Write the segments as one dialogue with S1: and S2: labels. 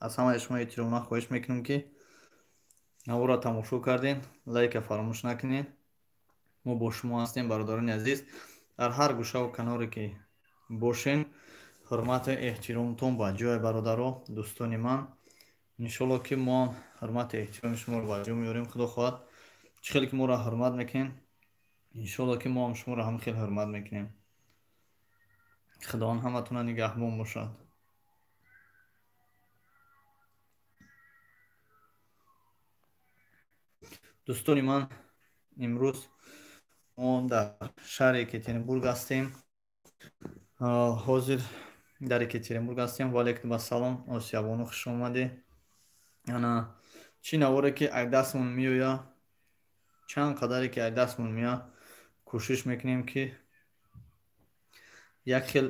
S1: Аз ҳамаи шумо эҳтиромона хоҳиш мекунем, ки наворро тамошо кардем, лайка фаромӯш накунед. Мо бо шумо ҳастем, бародарони азиз. Дар ҳар гӯшаву каноре ки бошен, ҳурмату эҳтиромтон ба ҷои бародаро, дӯстони ман. Иншолло ки мо ҳурмату эҳтироми шуморо ба ҷо меорем, худо хоҳад. Чӣ хеле ки моро ҳурмат мекунед, иншолло ки мо ҳам шуморо ҳам хел ҳурмат мекунем. Худованд ҳаматона нигаҳбон бошад. Дӯстони ман, имрӯз мо дар шаҳри Екатеринбург ҳастем. Ҳозир дар Екатеринбург ҳастем. Ва алайкум ассалом, Осиябону, хуш омадӣ. Ана чӣ наворе ки ай дастмон меоя, чанд қадаре ки ай дастмон меоя, кӯшиш мекунем ки як хел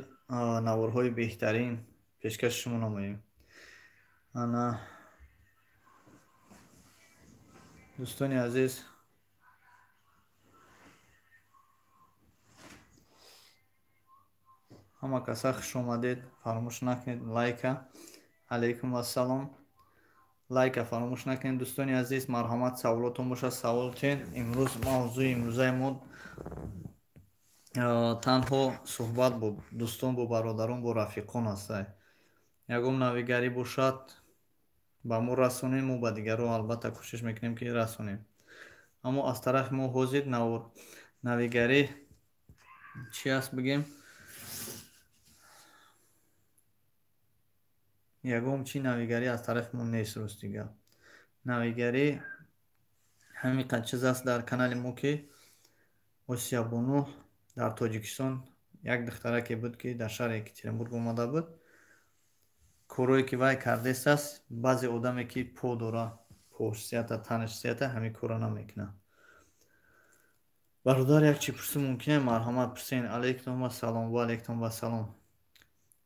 S1: наворҳои беҳтарин пешкаши шумо намоем. Ана дӯстони азиз, ҳама каса хуш омадед. Фаромӯш накунед лайка. Алайкум ассалом. Лайка фаромӯш накунед, дӯстони азиз. Марҳамат, саволотон бошад, савол тен. Имрӯз мавзӯи имрӯзаи мо танҳо суҳбат бо дӯстон, бо бародарон, бо рафиқон аст. Ягон навигарӣ бошад, ба мо расонем, мо ба дигарро албатта кӯшиш мекунем ки расонем. Аммо аз тарафи мо ҳозир навигарӣ чи аст бигем? Ягон чи навигарӣ аз тарафи мо нест, рости гап. Навигарӣ ҳамин қад чиз аст дар канали мо, ки Осиябону дар Тоҷикистон як духтараке буд, ки дар шаҳри Екатеринбург омада буд. Корое ки вай кардааст, баъзе одаме ки по дора, пош сията, танаш сията, ҳамин корро намекунад. Бародар, як чи пурсӣ мумкин? Марҳамат, пурсен. Алайкум ассалом. Ва алайкум ассалом.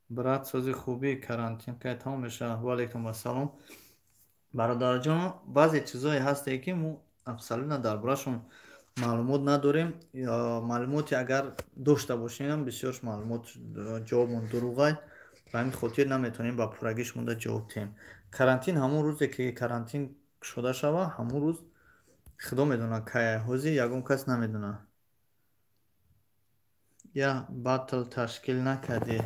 S1: Брат, сози хубӣ, карантин кай тамом мешавад? Ва алайкум ассалом. Бародарҷон, баъзе чизое ҳасте ки мо абсолютно дар борашон маълумот надорем. Маълумоте агар дошта бошем, бисёрш маълумот ҷавобмон дурӯғай. Ба ҳамин хотир наметавонем ба пуррагӣ шумода ҷавоб диҳем. Карантин ҳамон рӯзе ки карантин кушода шава, ҳамон рӯз худо медонад кай. Ҳозир ягон кас намедонад. Я батл ташкил накардӣ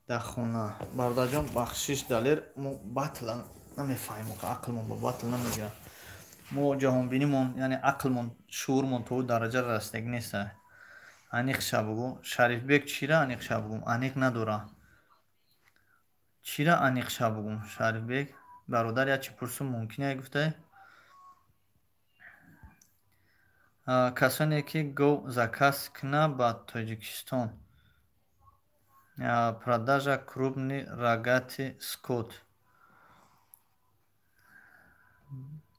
S1: дар хона? Бародарҷон, бахшиш, Далер, мо батла намефаҳмем, ақлмон ба батл намегирад. Мо ҷаҳонбинимон, яъне ақлмон, шуурмон то дараҷа расидагӣ нест. Аниқша бугӯ, Шарифбек. Чира аниқша бугӯм? Аниқ надора. Чира аниқша бугӯм, Шарифбек? Бародар, як чи пурсум мумкин гуфтай? Касоне ки гов заказ куна ба Тоҷикистон, продажа крупный рогатый скот.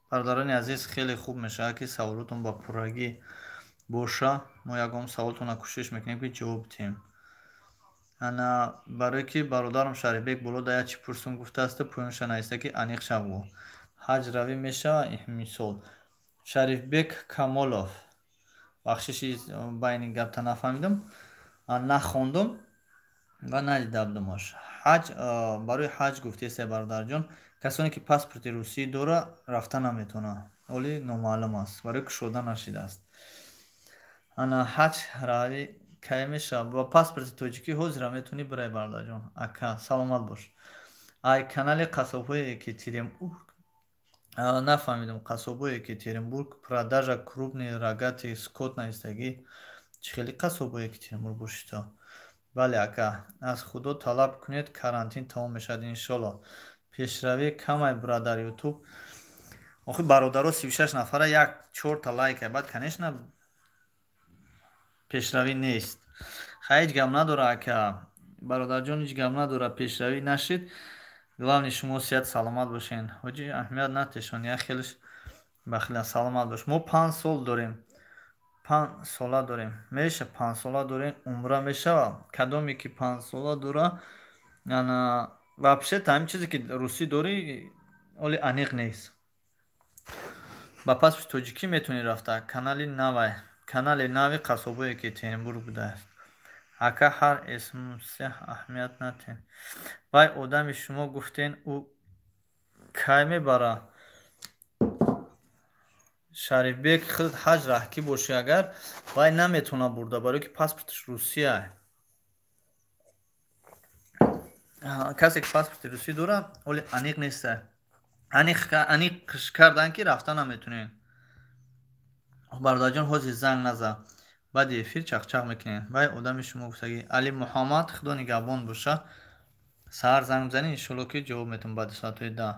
S1: Бародарони азиз, хеле хуб мешавад, ки саволотон ба пуррагӣ боша. Мо ягон саволтонро кӯшиш мекунем, ки ҷавоб диҳем. Ана барое ки бародарам Шарифбек боло да як чи пурсум гуфтааст, поёнша нависта, ки аниқ шавгӯ. Ҳаҷ равӣ мешава мисол? Шарифбек Камолов, бахшиши, байни гапта нафаҳмидам, нахондум ва надида будамаш. Ҳаҷ, барои ҳаҷ гуфтеста, бародарҷон, касоне ки паспорти русӣ дора, рафта наметавонад, оли номаълум аст, барои кушода нашидааст. Ана ҳаҷ равӣ кай мешавад? Бо паспорти тоҷикӣ ҳозира метавонӣ бирай, бародарҷон. Ака, саломат бош. Ай канали қассобҳои Екатеринбург нафаҳмидам. Қассобҳои Екатеринбург, продажа крупный рогатый скот навистагӣ. Чӣ хели қассобҳои Екатеринбург бошида? Бале, ака, аз худо талаб кунед, карантин тамом мешавад, иншолло. Пешравӣ камай, брадар, Ютуб. Охи, бародаро, 36 нафара, як чорта лайка, баъд, конечно, пешравӣ нест. Хай, ҳеҷ гап надора, ака, бародарҷон, ҳеҷ гап надора, пешравӣ нашид. Главный, шумо сиҳат саломат бошен. Ҳоҷи, аҳамият натешон, як хелш бахила. Саломат бош. Мо 5 сол дорем, 5 сола дорем, меша 5 сола дорем, умра мешава. Кадоме ки 5 сола дора, ана вообще ҳамин чизе ки русӣ дорӣ, оли аниқ нест. Ба паспорти тоҷикӣ метавонӣ рафта. Канали навай, канали нави қассобое Екатеринбург будааст. Ака, ҳар эсмсе аҳамият натен. Вай одами шумо гуфтен, ӯ Кай мебара? Шарифбек худ ҳаҷ раҳкӣ бошӣ агар, вай наметавона бурда, барое ки паспорташ Русия. Касе ки паспорти русӣ дорад, ҳоли аниқ неста. Аниқш кардан ки рафта наметонем. Бародарҷон, ҳозир занг наза. Баъди эфир чақчақ мекунем. Вай одами шумо гуфтагӣ. Али Муҳаммад, Худо нигаҳбон боша. Саҳар занг бизанед, иншоалло ки ҷавоб метавон баъди соатҳои 10.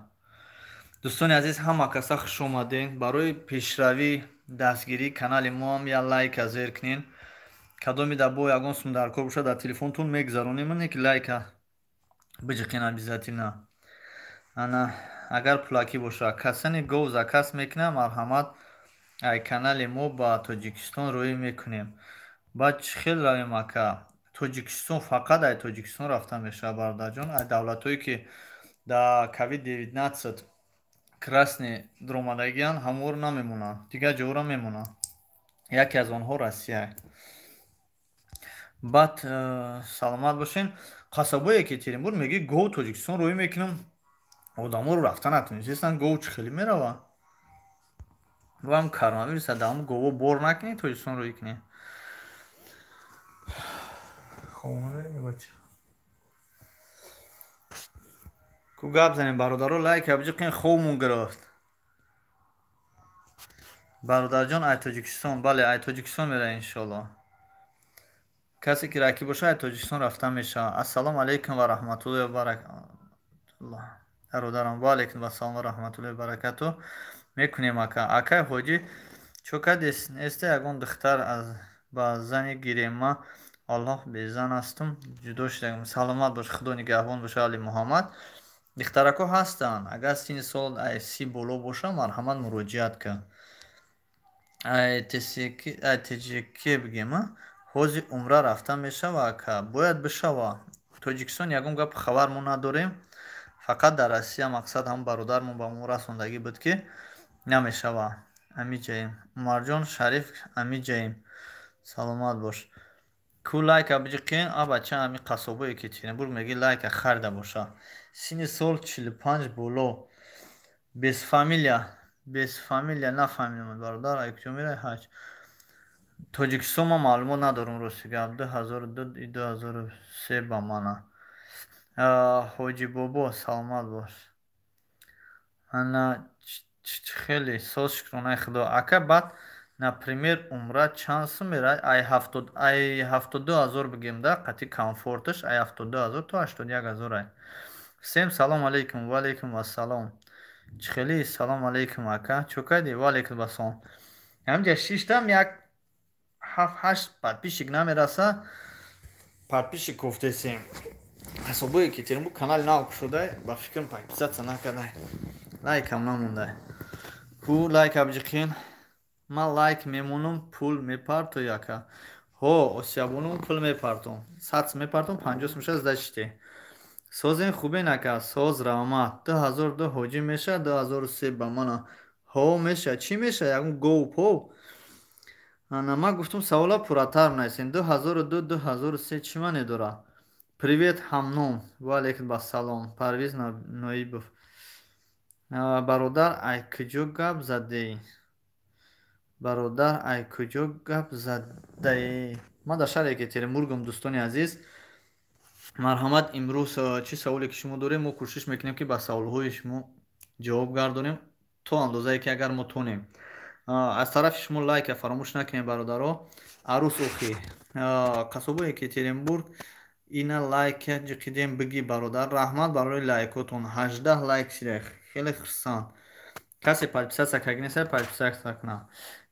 S1: Дӯстони азиз, ҳама каса хуш омадем. Барои пешравӣ, дастгирии канали мо ҳам як лайка зер кунед. Кадоми дар бо ягон сум дар кор бошад, дар телефонтон мегузаронем, не ки лайка биҷиқен обязательно. Ана агар пулакӣ бошад, касане гов заказ мекунад, марҳамат, ай канали мо ба Тоҷикистон роҳӣ мекунем. Баъд чӣ хел равем, ака? Тоҷикистон фақат ай Тоҷикистон рафта мешавад, бародарҷон. Ай давлатҳое ки дар COVID-19 красный дуромадагианд, ҳамонро намемонанд, дигар ҷоҳоро мемонанд. Яке аз онҳо Россия. Баъд саломат бошен. Қасабое Екатеринбург мегӣ гов Тоҷикистон роҳӣ мекунам, одаморо рафта натонистанд, гов чӣ хеле мерава? Вам коронавирус дар гово бор накунӣ, Тоҷикистон роҳӣ кунӣ. Ку гап занем, бародаро, лайк абҷиқин, хобмон гирифт. Бародарҷон, ай Тоҷикистон, бале, ай Тоҷикистон мера иншоалло. Касе ки ракӣ бошад, ай Тоҷикистон рафта мешавад. Ассалому алайкум ва раҳматуллоҳи ва баракатуллоҳ. Бародарам, ва алайкум ассалом ва раҳматуллоҳи ва баракатуҳ. Мекунем ака. Акай ҳоҷӣ, чо кардес? Неста ягон духтар аз ба зани гирема? Аллоҳ, безан ҳастум, ҷудо шудагам. Саломат бош, Худо нигаҳбон боша, Али Муҳаммад. Духтарако ҳастанд. Агар синни сол ай 30 боло боша, марҳамат, муроҷиат кун. Ай ТЖК бигем, ҳозир умра рафта мешава, ака? Бояд бишава. Тоҷикистон ягон гап хабар мо надорем. Фақат дар Россия мақсад ҳам бародармон ба мо расондагӣ буд ки намешава. Амиҷаем. Умарҷон Шариф, амиҷаем. Саломат бош. Ку лайка биҷиқин, а бача ами қасобо Екатеринбург меги лайка харида боша. Синни сол 45 боло. Без фамилия, без фамилия нафаҳмидам, бародар, ай куҷо мерай ҳаҷ? Тоҷикистон ман маълумот надорам, рости гап. 2002, 2003 ба мана. Ҳоҷи бобо, саломат бош. Ана хеле соз, шукронаи Худо. Ака, баъд например умра чанд сум мерай? Ай ҳафтод, ай 72 000 бигем да, қати комфорташ ай 72 000 то 81 000 ай. Всем салом алейкум, ва алейкум ассалом. Чӣ хели? Салом алейкум, ака. Чо кардӣ? Ва алейкум ассалом. Ҳамҷа шиштам, як ҳафт ҳашт подписчик намераса. Подписчик кофтесем. Ҳисобои Екатеринбург канали нав кушодай, ба фикрам подписаться накардай. Лайкам намондай. Ку лайк абҷиқин. Ман лайк мемонам, пул мепартои, ака? Ҳо, Осиябонум, пул мепартом. 100 мепартом, 50 сум шуда сдачите. Созен, хубен, ака? Соз, раҳмат. 2002 ҳоҷӣ меша, 2003 ба мана. Ҳо, меша. Чӣ меша? Ягон гов пов? Ана ман гуфтум, савола пурратар нависем. 2002, 2003 чӣ маъне дорад? Привет, ҳамном. Ва алейкум ассалом. Парвиз Ноибов. Бародар, ай куҷо гап задеӣ? Бародар, ай куҷо гап задаӣ? Ман дар шаҳри Екатеринбургам, дӯстони азиз. Марҳамат, имрӯз чӣ саволе ки шумо дорем, мо кӯшиш мекунем ки ба саволҳои шумо ҷавоб гардонем то андозае ки агар мо тонем. Аз тарафи шумо лайка фаромӯш накунем, бародаро. Арӯс охи. Қасобои Екатеринбург ина лайка ҷиқидем, биги, бародар. Раҳмат барои лайкотон. 18 лайк шида. Хеле хурсанд. Касе подписаться карда неста, подписаться кунад.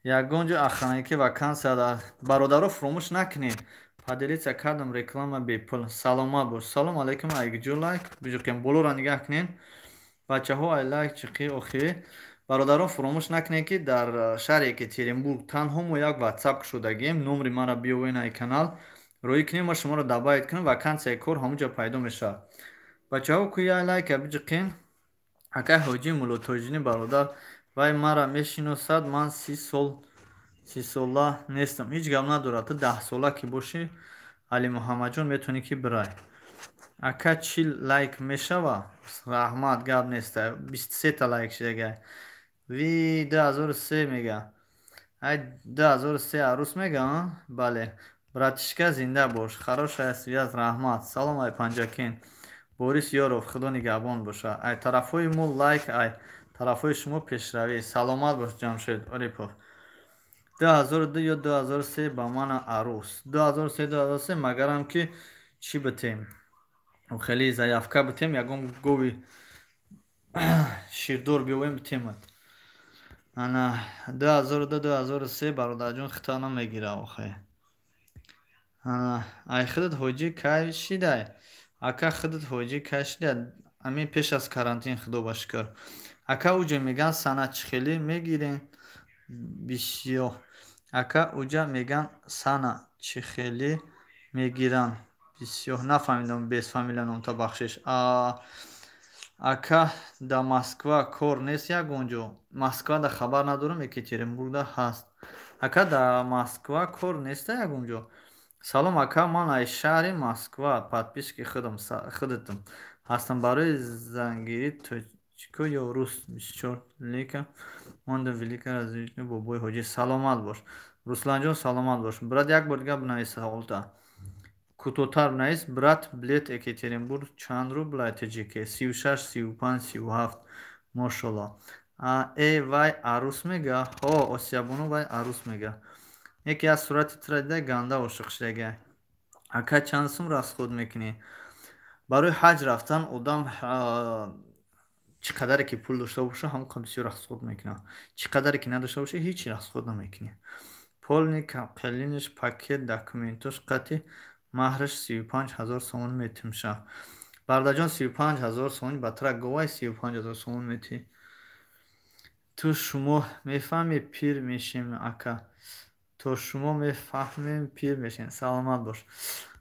S1: Ягон ҷо охранники вакансия дар бародаро фуромӯш накунед. Поделиться кардам, реклама бепул. Саломат бош. Салом алейкум, айгиҷо лайк биҷиқем. Болоро нигаҳ кунед. Бачаҳо, ай лайк чиқи охи. Бародарон, фуромӯш накунед ки дар шаҳри Екатеринбург танҳо мо як ватсап кушодагием. Номри маро биёвен, ай канал роҳӣ кунем, ма шуморо добавить кунем, вакансияи кор ҳамонҷо пайдо мешавад. Бачаҳо, ку як лайка биҷиқен. Акай ҳоҷӣ Муллотоҷиддин, бародар, вай мара мешиносад, ман 30 сол, 30-сола нестам. Ҳеҷ гап надорад, ту 10-сола ки бошӣ, Али Муҳаммадҷон, метавонӣ ки бирай. Ака, 40 лайк мешава? Раҳмат, гап неста. 23-та лайк шидагай. Ви 2003 мега. Ай, 2003 арӯс мега, бале. Братишка, зинда бош. Хорошая связь, раҳмат. Салом, ай Панҷакент. Борис Ёров, Худо нигаҳбон боша. Ай тарафҳои мо лайк, ай тарафҳои шумо пешравӣ. Саломат бош, Ҷамшед Орипов. 2002 ё 2003 ба мана арӯс. 2003, 2003 магарам ки чӣ битем? Хеле заявка битем, ягон гови ширдор биёвем, битемад. Ана 2002, 2003, бародарҷон, хита намегира охе. Ана ай худат ҳоҷӣ кай шидай? Ака, худат ҳоҷӣ кай шидай? Амин, пеш аз карантин, Худо ба шукр. Ака, уҷа меган сана чӣ хеле мегирем бисёр. Ака, уҷа меган сана чӣ хеле мегиранд бисёр. Нафаҳмидам, без фамилия номта, бахшиш. Ака, да Москва кор нест ягон ҷо? Москва да хабар надорам, Екатеринбургда ҳаст. Ака, да Москва кор неста ягон ҷо? Салом, ака, ман аз шаҳри Москва подписчики худатам ҳастам. Барои зангирӣ тоҷико ё рус бисёр лика монда велика развитие. Бобои ҳоҷӣ, саломат бош. Русланҷон, саломат бош. Брат, як бор дига бинавис саволта, кӯтоҳтар бинавис. Брат, билет Екатеринбург чанд рубла тоҷике? 36, 35, 37, мошалло. Э, вай арӯс мега? Ҳо, Осиябону, вай арӯс мега. Яке аз сурати тура дида, ганда ошиқ шудага. Ака, чанд сум расход мекунӣ барои ҳаҷ рафтан? Одам чӣ қадаре ки пул дошта боша, ҳамон қадр бисёр расход мекунад. Чӣ қадаре ки надошта боша, ҳеҷ расход намекунӣ. Полный келиниш, пакет документош қати маҳраш 35 000 сомон метимша. Бародарҷон, 35 000 сомон ба тра говай 35 000 сомон метӣ. Ту шумо мефаҳмӣ, пир мешем, ака. То шумо мефаҳмем, пир мешем. Саломат бош.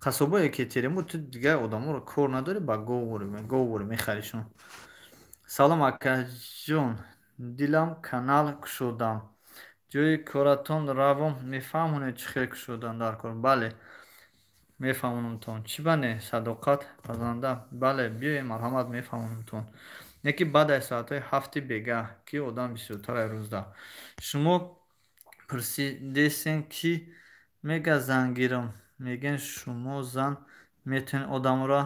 S1: Қасобое ки терему, ту дигар одаморо кор надорӣ, ба говури мехаришон. Салом, акаҷон, дилам канал кушодам, ҷои коратон равом, мефаҳмонед чӣ хел кушодан дар кор? Бале, мефаҳмонамтон, чӣ ба не. Садоқат пазанда, бале, биёед, марҳамат, мефаҳмонамтон. Не ки баъд аз соатҳои 7-и бегаҳ, ки одам бисёртар ай рӯзда. Шумо пурсидесен, ки мега зангирам, мегӯен шумо зан метавонед одамро.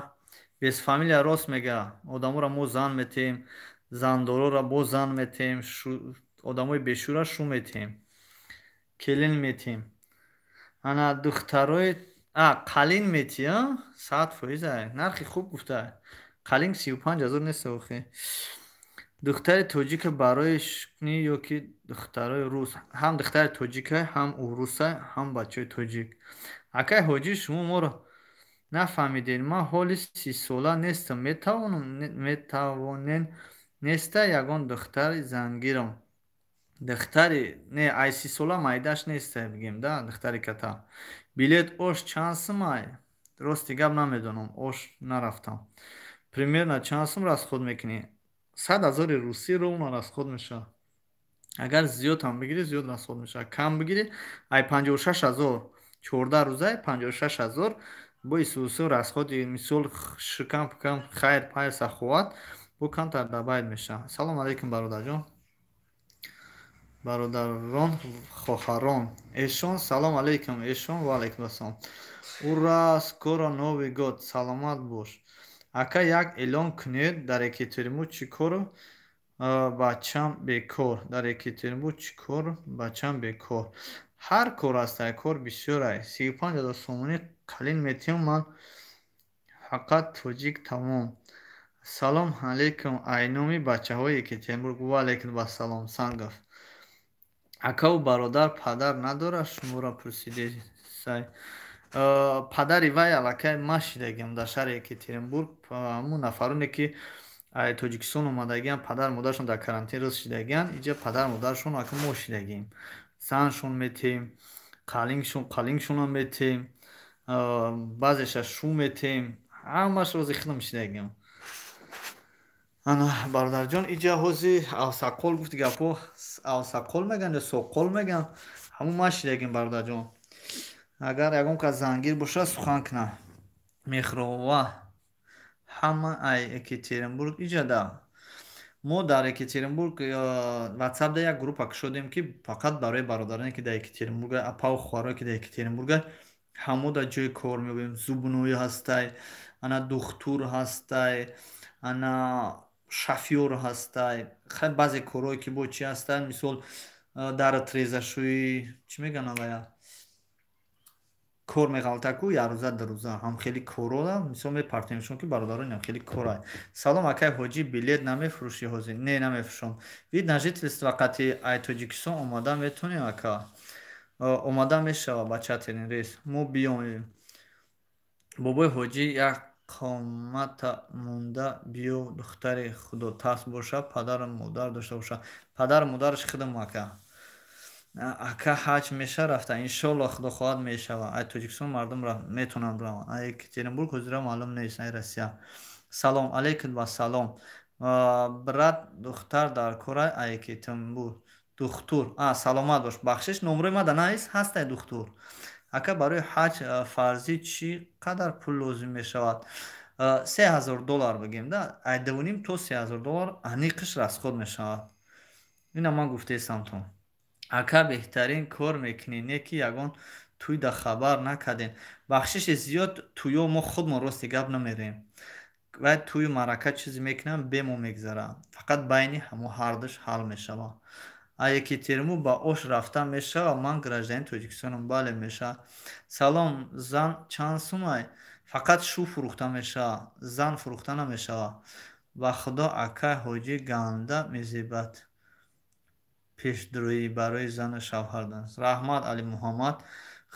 S1: Без фамилия рост мега, одаморо мо зан метиҳем, зандороро боз зан метиҳем, одамои бешӯра шу метиҳем, келин метиҳем. Ана духтарои қалин метиҳ, 100%. Нархи хуб гуфта, қалин 35 000 нест охи. Духтари тоҷика барои шукнӣ ё ки духтарои рус? Ҳам духтари тоҷика, ҳам уруса, ҳам бачаҳои тоҷик. Акай ҳоҷӣ, шумо моро нафаҳмидед. Ман ҳоли 30-сола нестам, метавонам, метавонен неста ягон духтари зангирам? Духтари не, ай 30-сола майдаш неста, бигем да, духтари ката. Билет Ош чанд сумай? Рости гап, намедонам, Ош нарафтам. Примерно чанд сум расход мекунӣ? 100 000-и русӣ ровно расход мешавад. Агар зиёд ҳам бигирӣ, зиёд расход мешавад, кам бигирӣ, ай 56 000, 14 рӯза 56 000, бо исусу расходи, мисол, шикам пикам, хайр пайр, саховат, бо камтар добавить мешавад. Салом алейкум, бародарҷон, бародарон, хохарон, эшон. Салом алейкум, эшон. Ва алейкум ассалом. Ура, скоро Новый год! Саломат бош. Ака, як эълон кунед, дар Екатеринбург чӣ кору, бачам бекор. Дар Екатеринбург чӣ кор, бачам бекор. Ҳар кор ҳастай, кор бисёрай. 35 000 сомонӣ қалин метиҳам ман, фақат тоҷик, тамом. Салом алейкум, айноми бачаҳои Екатеринбург. Ва алейкум вассалом, Сангов. Акаву бародар, падар надорад, шуморо пурсидесай. Падари вай аллакай ма шидагиам дар шаҳри Екатеринбург. Ҳамун нафароне ки Тоҷикистон омадагиам, падар модаршон дар карантин рӯз шидагианд, иҷа падар модаршон ака мо шидагием. Заншон метиҳем, қалингшонам метиҳем, баъзеша шу метиҳем, ҳамаш рози худам шидагиам. Ана, бародарҷон, иҷа ҳози авсақол гуфти гапҳо, авсақол мегӯянд ё соқол мегӯянд, ҳамун ма шидагим. Бародарҷон, агар ягон кас зангир бошад, сухан кунад. Мехрова Ҳама ай Екатеринбург иҷада. Мо дар Екатеринбург ватсапда як группа кушодем, ки фақат барои бародароне, ки дар Екатеринбург, апаву хоҳарое, ки дар Екатеринбург, ҳамо дар ҷои кор меёбем. Зубной ҳастай, ана духтур ҳастай, ана шофёр ҳастай, баъзе корҳое, ки бо чӣ ҳастанд, мисол, дар трезашӯӣ, чӣ мегӯянд, авая кор меғалтаку якрӯза, дурӯза, ҳам хеле корора мисол мепартемшон, ки бародарон, ҳам хеле кора. Салом, акай ҳоҷӣ, билет намефурӯшӣ ҳозир? Не, намефурӯшам. Вид на жительство қати ай Тоҷикистон омода метонем, ака? Омода мешава ба чартерный рейс, мо биёем. Бобои ҳоҷӣ, як қомата монда биё, духтари худотарс боша, падару модар дошта боша. Падару модараш худам, ака. Ака, ҳаҷ меша рафта? Иншолло, худо хоҳад, мешава. Ай Тоҷикистон мардум метавонанд раванд, ай Екатеринбург ҳозира маълум нест, ай Россия. Салом алейкум ва салом, брат, духтар дар кора ай Екатеринбург, духтур. А, саломат бош. Бахшиш, номрои ма да наист ҳастай, духтур. Ака, барои ҳаҷ фарзӣ чӣ қадар пул лозим мешавад? 3000 доллар бигем да, ай 2,5 то 3000 доллар аниқиш расход мешавад. Ина ман гуфтаистам-тон. Ака, беҳтарин кор мекунӣ, не ки ягон тӯй да хабар накардем. Бахшиши зиёд, тӯё мо худмон, рости гап, намерем. Вай тӯю маърака чизе мекунам, бемо мегзара, фақат байни ҳамо ҳардуш ҳал мешавад. А Екатеринбург ба Ош рафта мешавад? Ман гражданини Тоҷикистонам, бале, мешавад. Салом, зан чанд сумай? Фақат шу фурӯхта мешавад, зан фурӯхта намешавад. Ба худо, акай ҳоҷӣ, ганда мезебад пешдурӯӣ барои зану шавҳар. Раҳмат, Алимуҳаммад.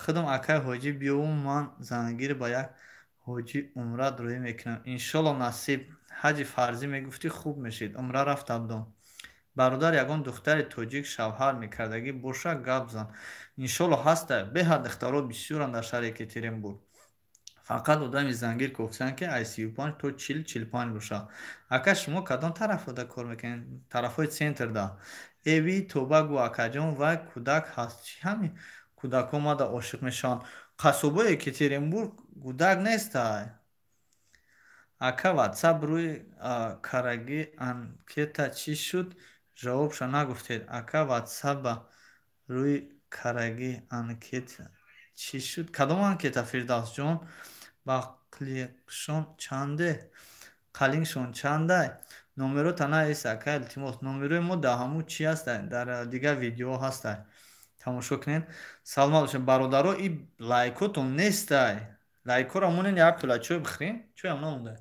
S1: Худам, акай ҳоҷӣ, биёвум, ман зангир ба як ҳоҷӣ умра рӯӣ мекунам. Иншолло, насиб. Ҳаҷи фарзӣ мегуфтӣ, хуб мешид, умра рафта будам. Бародар, ягон духтари тоҷик шавҳар мекардагӣ боша, гап зан. Иншолло, ҳаста, беҳад духтаро бисёранд дар шаҳри Екатеринбург. Фақат одами зангир кофтанд, ки ай 35 то 40, 45 бошад. Ака, шумо кадом тарафода кор мекунед? Тарафҳои центрда. Эви тоба гӯ, акаҷон, вай кӯдак ҳаст, чӣ ҳами кӯдакҳо мада ошиқ мешаванд? Қасобои Екатеринбург кӯдак нестай. Ака, ватсап рӯи караги анкета чӣ шуд, ҷавобша нагуфтед. Ака, ватсапа рӯи караги анкета чӣ шуд? Кадом анкета, Фирдавсҷон? Бақлиқшон чанде, қалингшон чандай? Номерота наист, ака, илтимос. Номерои мо дар ҳамун чӣ ҳастай, дар дигар видеоҳо ҳастай, тамошо кунед. Саломат бошед, бародаро. И лайкотон нестай, лайкҳоро монен, як пила чой бихӯрем, чойам намонда.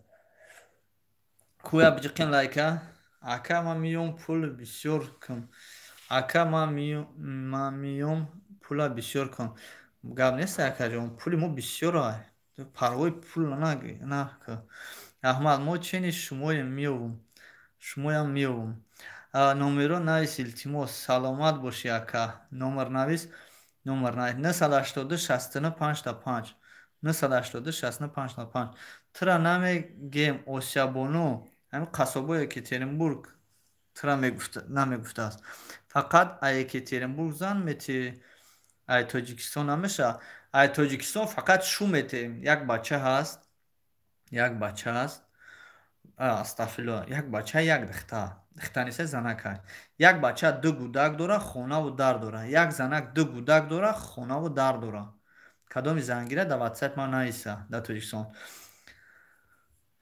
S1: Кӯя биҷиқен лайка. Ака, ман миём, пул бисёр кун. Ака, ман миём, пула бисёр кун. Гап нест, акаҷон, пули мо бисёрай, парвои пул накун. Аҳмад, мо чени шумоем, меёвум, шумоям меёвум. Номеро навис, илтимос. Саломат бошӣ, ака. Номер навис, номер навис: 982 69 5 5, 982 69 5 5. Тра намегем, Осиябону, ҳамин қасобои Екатеринбург тра намегуфтааст. Фақат ай Екатеринбург зан мети, ай Тоҷикистон намешавад? Ай Тоҷикистон фақат шу метем. Як бача ҳаст, як бача ҳаст, астағфирулло, як бача, як духтар, духтар неста, занакай. Як бача ду гудак дора, хонаву дар дора. Як занак ду гудак дора, хонаву дар дора. Кадоми зангира, дар ватсап ман нависа дар Тоҷикистон.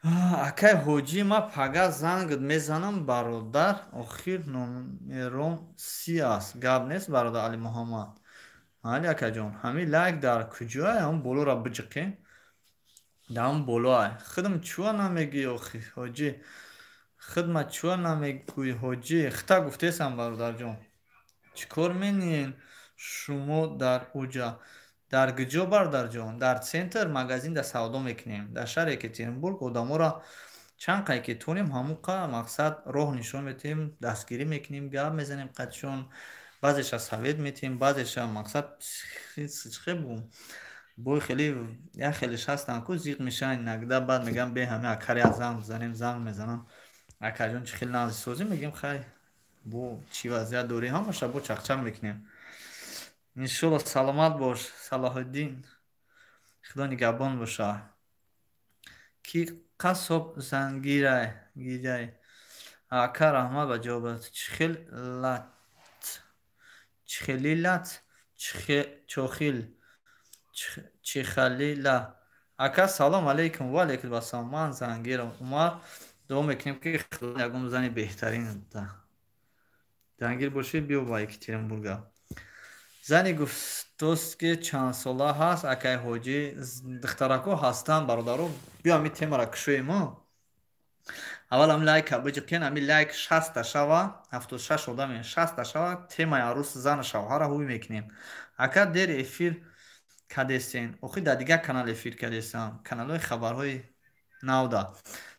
S1: Акай ҳоҷӣ, ман пага зангат мезанам, бародар. Охир номером си аст. Гап нест, бародар Алимуҳаммад. Майли, акаҷон. Ҳамин лайк дар куҷое? Ҳамн болоро биҷиқем, дар ҳамн болоай. Худам чуа намегӯӣ охи, ҳоҷӣ? Хидма чуа намегӯӣ, ҳоҷӣ? Хита гуфтесам, бародарҷон. Чӣ кор мениен шумо дар уҷа? Дар куҷо, бародарҷон? Дар центр магазин да савдо мекунем. Дар шаҳри Екатеринбург одаморо чанд қай ки тонем, ҳамон қа мақсад роҳ нишон метиҳем, дастгирӣ мекунем, гап мезанем қатишон, баъзеша совет метиҳем, баъзеша мақсад чӣ бу бой хеле як хелеш ҳастанд ку, зиқ мешаванд иногда. Баъд мегӯям, бе ҳаме акаре занг бизанем. Занг мезанам: акаҷон, чӣ хел, нағзи, созӣ? Мегӯем, хай, бо чӣ вазъият дорӣ? Ҳамаша бо чақчақ мекунем, иншолло. Саломат бош, Салоҳиддин, худо нигаҳбон боша. Ки Қассоб зангирай гирай. Ака, раҳмат ба ҷавобат. Чихел лат, чихели лат, чохил, чихалила. Ака, салом алейкум. Ва алейкум ассалом. Ман зангирам. Умар, дуо мекунем, ки Худо ягон зани беҳтарин да. Зангир бошӣ, биё ба Екатеринбурга. Зани гуфтост, ки чандсола ҳаст, акай ҳоҷӣ? Духтарако ҳастанд, бародаро. Биё, ами темара кушоем. Аввал ами лайка биҷиқен, ами лайк 60-та шава, 76 одаме, 60-та шава, темаи арӯс, зану шавҳара ҳуй мекунем. Ака, дер эфир кадесен? Охи, дар дигар канал эфир кадесам, каналҳои хабарҳои навда.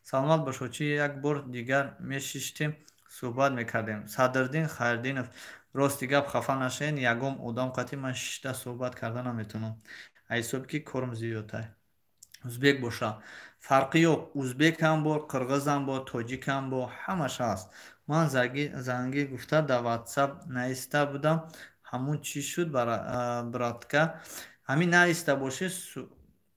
S1: Саломат бош, ҳоҷӣ. Як бор дигар мешиштем, суҳбат мекардем. Садриддин Хайрдинов, рости гап, хафа нашавед, ягон одам қатъи ман шишта суҳбат карда наметавонам, аз ҳисоби ки корм зиёдтай. Узбек боша, фарқи ёк, узбекам бор, қирғизам бор, тоҷикам бор, ҳамаш ҳаст. Ман зангӣ гуфта дар Ватсап наиста будам, ҳамун чӣ шуд, братка? Ҳамин наиста бошӣ,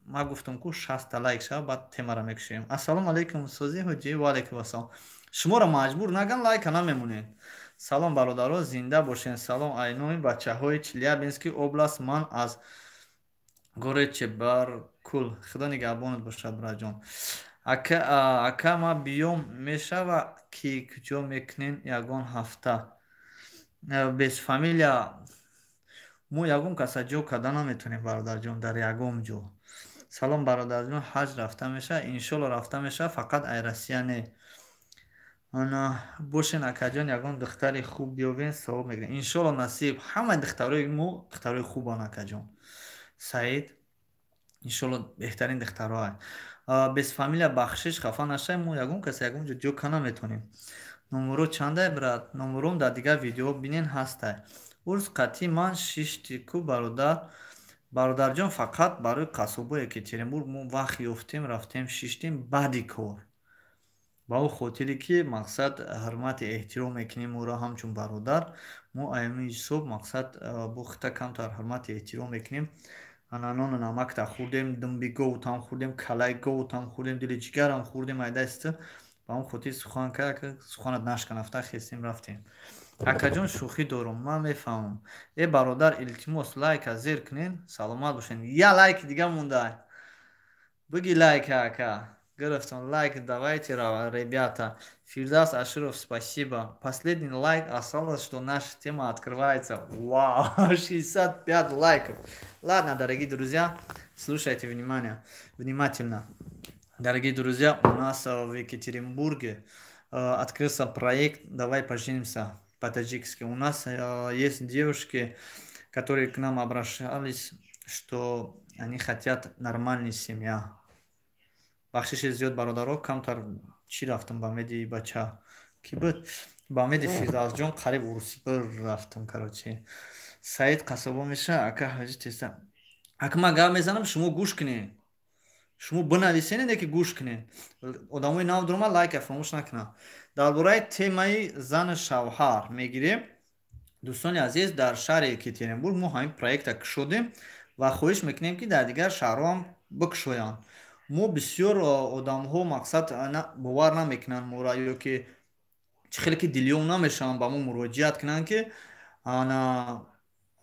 S1: ман гуфтам, ку 60-та лайк шава, баъд темара мекушем. Ассалому алайкум, сози ҳоҷӣ. Ва алайкум ассалом. Шуморо маҷбур наган, лайка намемонед. Салом, бародаро, зинда бошен. Салом айноми бачаҳои Челябинский област, ман аз город Чебаркул. Худо нигаҳбонат бошад, бираҷон. Ака, ма биём мешава, ки куҷо мекунен ягон ҳафта? Без фамилия мо ягон каса ҷо карда наметавонем, бародарҷон, дар ягон ҷо. Салом, бародарҷон, ҳаҷ рафта мешавад? Иншолло, рафта мешавад, фақат ай Россия не. Бошен, акаҷон, ягон духтари хуб биёбен, савоб мегирем. Иншолло, насиб. Ҳамаи духтарои мо духтарои хубанд, акаҷон Саид, иншолло, беҳтарин духтароа. Без фамилия, бахшиш, хафа нашавем, мо ягон каса ягон ҷо ҷо ка наметавонем. Номеро чандай, брат? Номером дар дигар видео бинен, ҳастай. Урс қатъи ман шишти ку, бародар? Бародарҷон, фақат барои қассобои Екатеринбург мо вақт ёфтем, рафтем, шиштем баъди кор, ба он хотире ки, мақсад, ҳурмати эҳтиром мекунем ӯро ҳамчун бародар. Мо аями ҳисоб, мақсад, бо хита камтар ҳурмати эҳтиром мекунем. Ана, нону намакта хӯрдем, думби говтам хӯрдем, калаи говтам хӯрдем, дили ҷигарам хӯрдем айдасту. Ба он хотир сухан кард, суханат нашканафта хестем, рафтем. Акаҷон, шӯхӣ дорум, ман мефаҳмам. Э, бародар, илтимос, лайка зер кунен. Саломат бошен. Я лайки дига монда, биги лайка, ака. Гирифтам лайк. Давайте, ребята. Фирдавс Аширов, спасибо. Последний лайк осталось, что наша тема открывается. Вау, 65 лайков. Ладно, дорогие друзья, слушайте внимание, внимательно. Дорогие друзья, у нас в Екатеринбурге открылся проект «Давай поженимся» по-таджикски. У нас есть девушки, которые к нам обращались, что они хотят нормальную семья. Бахшиши зиёд, бародаро, камтар чӣ рафтам, ба меди бача ки буд, ба меди Фирдавсҷон, қариб урусӣ бир рафтам. Короче, Саид қассобо меша, ака ҳоҷи? Теста, ака, ман гап мезанам, шумо гӯш кунед, шумо бинависенед, не ки гӯш кунед. Одамои нав дурума, лайка фаромӯш накунад. Дар бораи темаи зану шавҳар мегирем. Дӯстони азиз, дар шаҳри Екатеринбург мо ҳамин проекта кушодем ва хоҳиш мекунем, ки дар дигар шаҳрҳоам бикушоянд. Мо бисёр одамҳо, мақсад, бовар намекунанд моро ё ки чӣ хеле ки дилём намешаванд ба мо муроҷиат кунанд, ки ана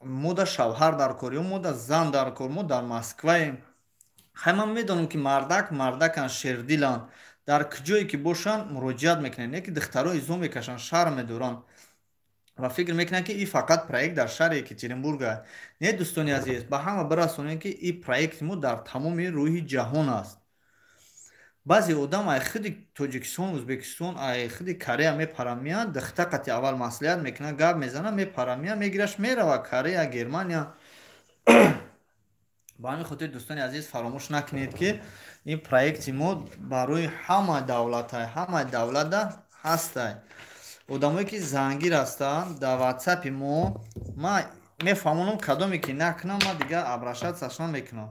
S1: мода шавҳар дар кор ё мода зан дар кор, мо дар Москваем. Хай, ман медонам, ки мардак мардаканд, шердиланд, дар куҷое ки бошанд, муроҷиат мекунанд, не ки духтаро изо мекашанд, шарм медоранд ва фикр мекунанд, ки ин фақат проект дар шаҳри Екатеринбург аст. Не, дӯстони азиз, ба ҳама бирасонем, ки ин проекти мо дар тамоми рӯҳи ҷаҳон аст. Баъзе одам ай худи Тоҷикистон, Ӯзбекистон, ай худи Корея мепаранд, меянд, духта қати аввал маслиҳат мекунанд, гап мезананд, мепаранд, меянд, мегираш, мерава Корея, Германия. Ба ҳамин хотир, дӯстони азиз, фаромӯш накунед, ки ин проекти мо барои ҳама давлатай, ҳамаи давлата ҳастай. Одамое ки зангир ҳастанд, дар Ватсапи мо ман мефаҳмонам, кадоме ки накунам, ман дигар обращаться намекунам,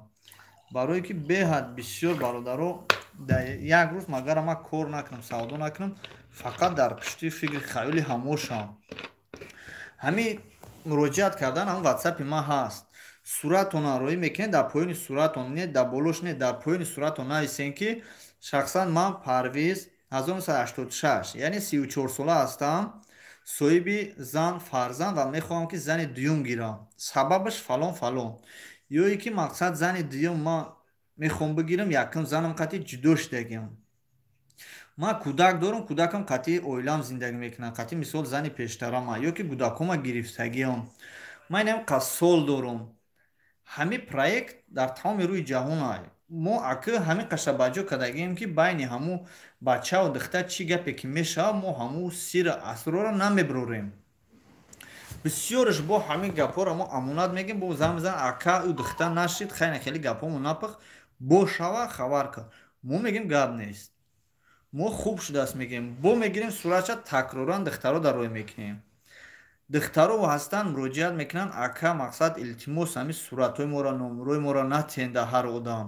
S1: барое ки беҳад бисёр бародаро дар як рӯз, магара ман кор накунам, савдо накунам, фақат дар пушти фикри хаёли ҳамошам. Ҳамин муроҷиат кардан, ҳам Ватсапи ман ҳаст. Суратона роӣ мекунед, дар поёни суратон, не дар болош, не дар поёни суратон нависен, ки Шахсан ман Парвиз, 1986, яъне 34 сола ҳастам, соҳиби зан, фарзанд ва мехоҳам, ки зани дуюм гирам. Сабабаш фалон, фалон. Ё ин ки, мақсад, зани дуюм ман мехоҳам бигирам, якум занам қатъи ҷудо шудагиам, ман кӯдак дорам, кӯдакам қатъи оилаам зиндагӣ мекунад, қатъи, мисол, зани пештарама ё ки кӯдакома гирифтагиам, ман инам қад сол дорам. Ҳамин проект дар тамоми рӯи ҷаҳон ай. Мо ака ҳамин қаша ба ҷо кардагием, ки байни ҳамун бачаву духтар чӣ гапе ки мешавад, мо ҳамун сиру асрорро намеброрем. Бисёрш бо ҳамин гапҳоро мо амонат мегем. Бо зан мезанад: «Ака, ӯ духтар нашид, хайна хеле гапҳомо напах, бошава, хабар кун». Мо мегем: «Гап нест, мо хуб шудааст», мегем. Бо мегирем суратша, такроран духтаро дар рӯй мекунем. Духтаро ҳастанд, муроҷиат мекунанд: «Ака, мақсад, илтимос, ҳамин суратҳои моро, номрои моро натиҳен дар ҳар одам».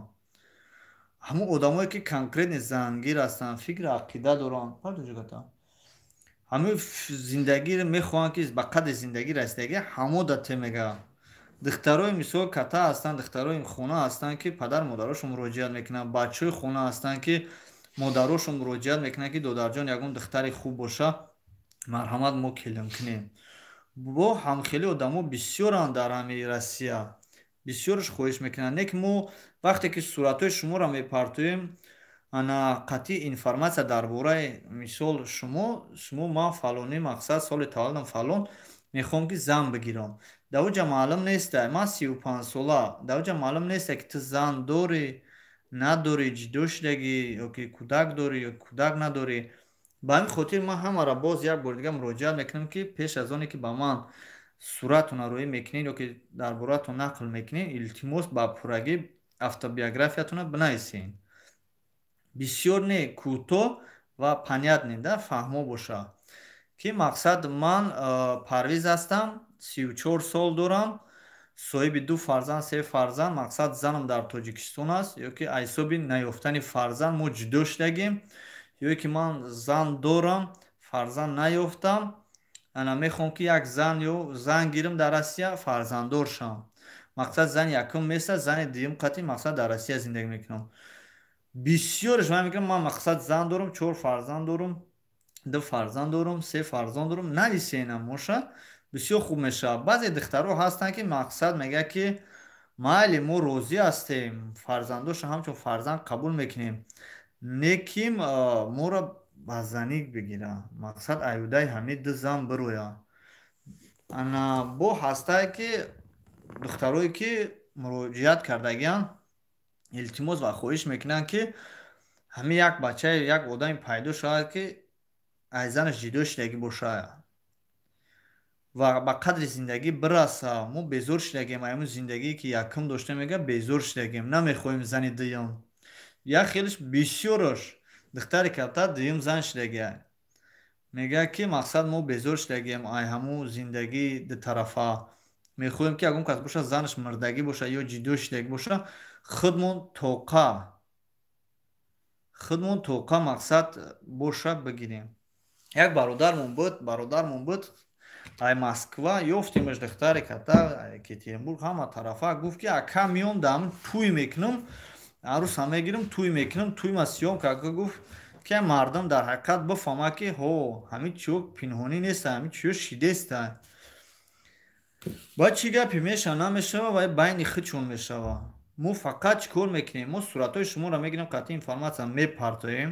S1: Ҳамун одамое ки конкретно зангир ҳастанд, фикру ақида доранд, ҳамин зиндагиро мехоҳанд, ки ба қадри зиндагӣ расидагӣ, ҳамо да те мега. Духтарои, мисол, ката ҳастанд, духтарои хона ҳастанд, ки падару модарошон муроҷиат мекунанд, бачаҳои хона ҳастанд, ки модарошон муроҷиат мекунанд, ки додарҷон, ягон духтари хуб боша, марҳамат, мо келин кунем. Бо ҳамхели одамо бисёранд дар ҳамин Россия, бисёрш хоҳиш мекунанд. Не ки мо вақте ки суратҳои шуморо мепартоем, ана қатъи информатсия дар бораи, мисол, шумо: «Ман фалонӣ, мақсад, соли таваллудам фалон, мехоҳам, ки зан бигирам», дар оҷа маълум неста, ман 35-сола, дар оҷа маълум неста, ки ту зан дорӣ, надорӣ, ҷудо шудагӣ ё ки кӯдак дорӣ ё кӯдак надорӣ. Ба ҳамин хотир ман ҳамаро боз як бори дига муроҷиат мекунам, ки пеш аз оне ки ба ман суратона рӯӣ мекунед ё ки дар бораатон нақл мекунед, илтимос, ба пуррагӣ автобиографиятонро бинависед. Бисёр не, кӯтоҳ ва понятный да, фаҳмо боша, ки, мақсад, ман Парвиз ҳастам, 34 сол дорам, соҳиби ду фарзанд, се фарзанд, мақсад, занам дар Тоҷикистон аст, ё ки аз ҳисоби наёфтани фарзанд мо ҷудо шудагем, ё ки ман зан дорам, фарзанд наёфтам, ана мехоҳам, ки як зан ё зан гирам дар Россия, фарзанддор шавам, мақсад, зани якум меса, зани дуюм қатъи, мақсад, дар Россия зиндагӣ мекунам. Бисёрш ман мегӯям: «Ман, мақсад, зан дорам, чор фарзанд дорам, ду фарзанд дорам, се фарзанд дорам». Нависенам моша, бисёр хуб мешавад. Баъзе духтаро ҳастанд, ки, мақсад, мегӯяд, ки майли, мо розӣ ҳастем, фарзандоша ҳамчун фарзанд қабул мекунем, неким моро ба занӣ бигира, мақсад, аюдаи ҳамин ду зан бироя. Ана бо ҳастае, ки духтарое ки муроҷиат кардагианд, илтимос ва хоҳиш мекунанд, ки ҳамин як бачаи, як одаме пайдо шавад, ки аз занаш ҷудо шудагӣ бошад ва ба қадри зиндагӣ бираса. «Мо безор шудагем ҳамун зиндагие, ки якум доштем», мега, «безор шудагем, намехоҳем зани дуюм». Як хелиш, бисёрош духтари калта дуюм зан шудагия, мегӯяд, ки, мақсад, мо безор шудагем ай ҳамун зиндагии дутарафа, мехоҳем, ки ягон кас бошад, занаш мурдагӣ бошад ё ҷудо шудагӣ бошад, худмон тоқа, мақсад, боша, бигирем. Як бародармон буд ай Москва, ёфтимаш, духтари ката Екатеринбург, ҳама тарафа. Гуфт, ки ака, миём, даам тӯй мекунам, арӯса мегирам, тӯй мекунам, тӯйма сиём кака. Гуфт, ки мардум дар ҳақиқат бифаҳмад, ки ҳо, ҳамин чиё пинҳонӣ неста, ҳамин чиё шидеста. Баъд чӣ гапе мешава, намешава, вай байни худшон мешава. Мо фақат чӣ кор мекунем? Мо суратҳои шуморо мегирем, қатъи информатсия мепартоем,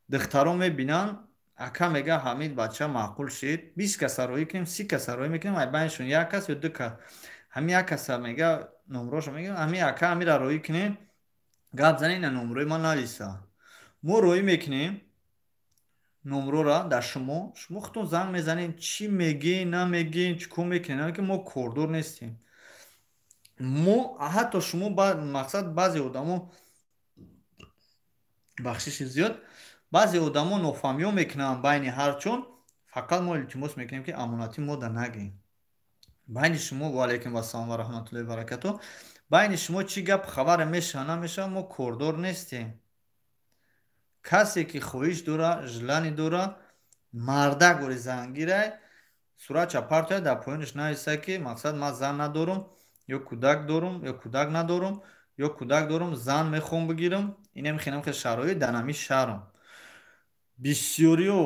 S1: духтаро мебинанд. Ака, мега, ҳамин бача маъқул шид, 20 каса роҳӣ кунем, 30 каса роҳӣ мекунем, ай байншон як кас ё ду кас, ҳамин як каса, мега, номрошо мегирем, ҳамин ака, ҳамира роҳӣ кунем, гап занем, на номрои ман нависа. Мо роҳӣ мекунем номрора дар шумо, шумо худтон занг мезанем, чӣ мегӯен, намегӯен, чӣ кор мекунем, ки мо кордор нестем. Мо ҳатто шумо, мақсад, баъзе одамо, бахшиши зиёд, баъзе одамо нофаҳмиҳо мекунанд байни ҳарчун. Фақат мо илтимос мекунем, ки амонатӣ мо да нагӯем. Байни шумо, ваалайкум ассалом ва раҳматуллоҳи баракату, байни шумо чӣ гап хабаре мешава, намешава, мо кордор нестем. Касе ки хоҳиш дора, желание дора, мардак бори зангирай, суратча партоя, дар поёнаш нависа, ки, мақсад, ман зан надорам ё кӯдак дорам ё кӯдак надорам. ё кӯдак дорам, зан мехоҳам бигирам, инам хеле хеле шароит дар ҳамин шаҳрам. Бисёриё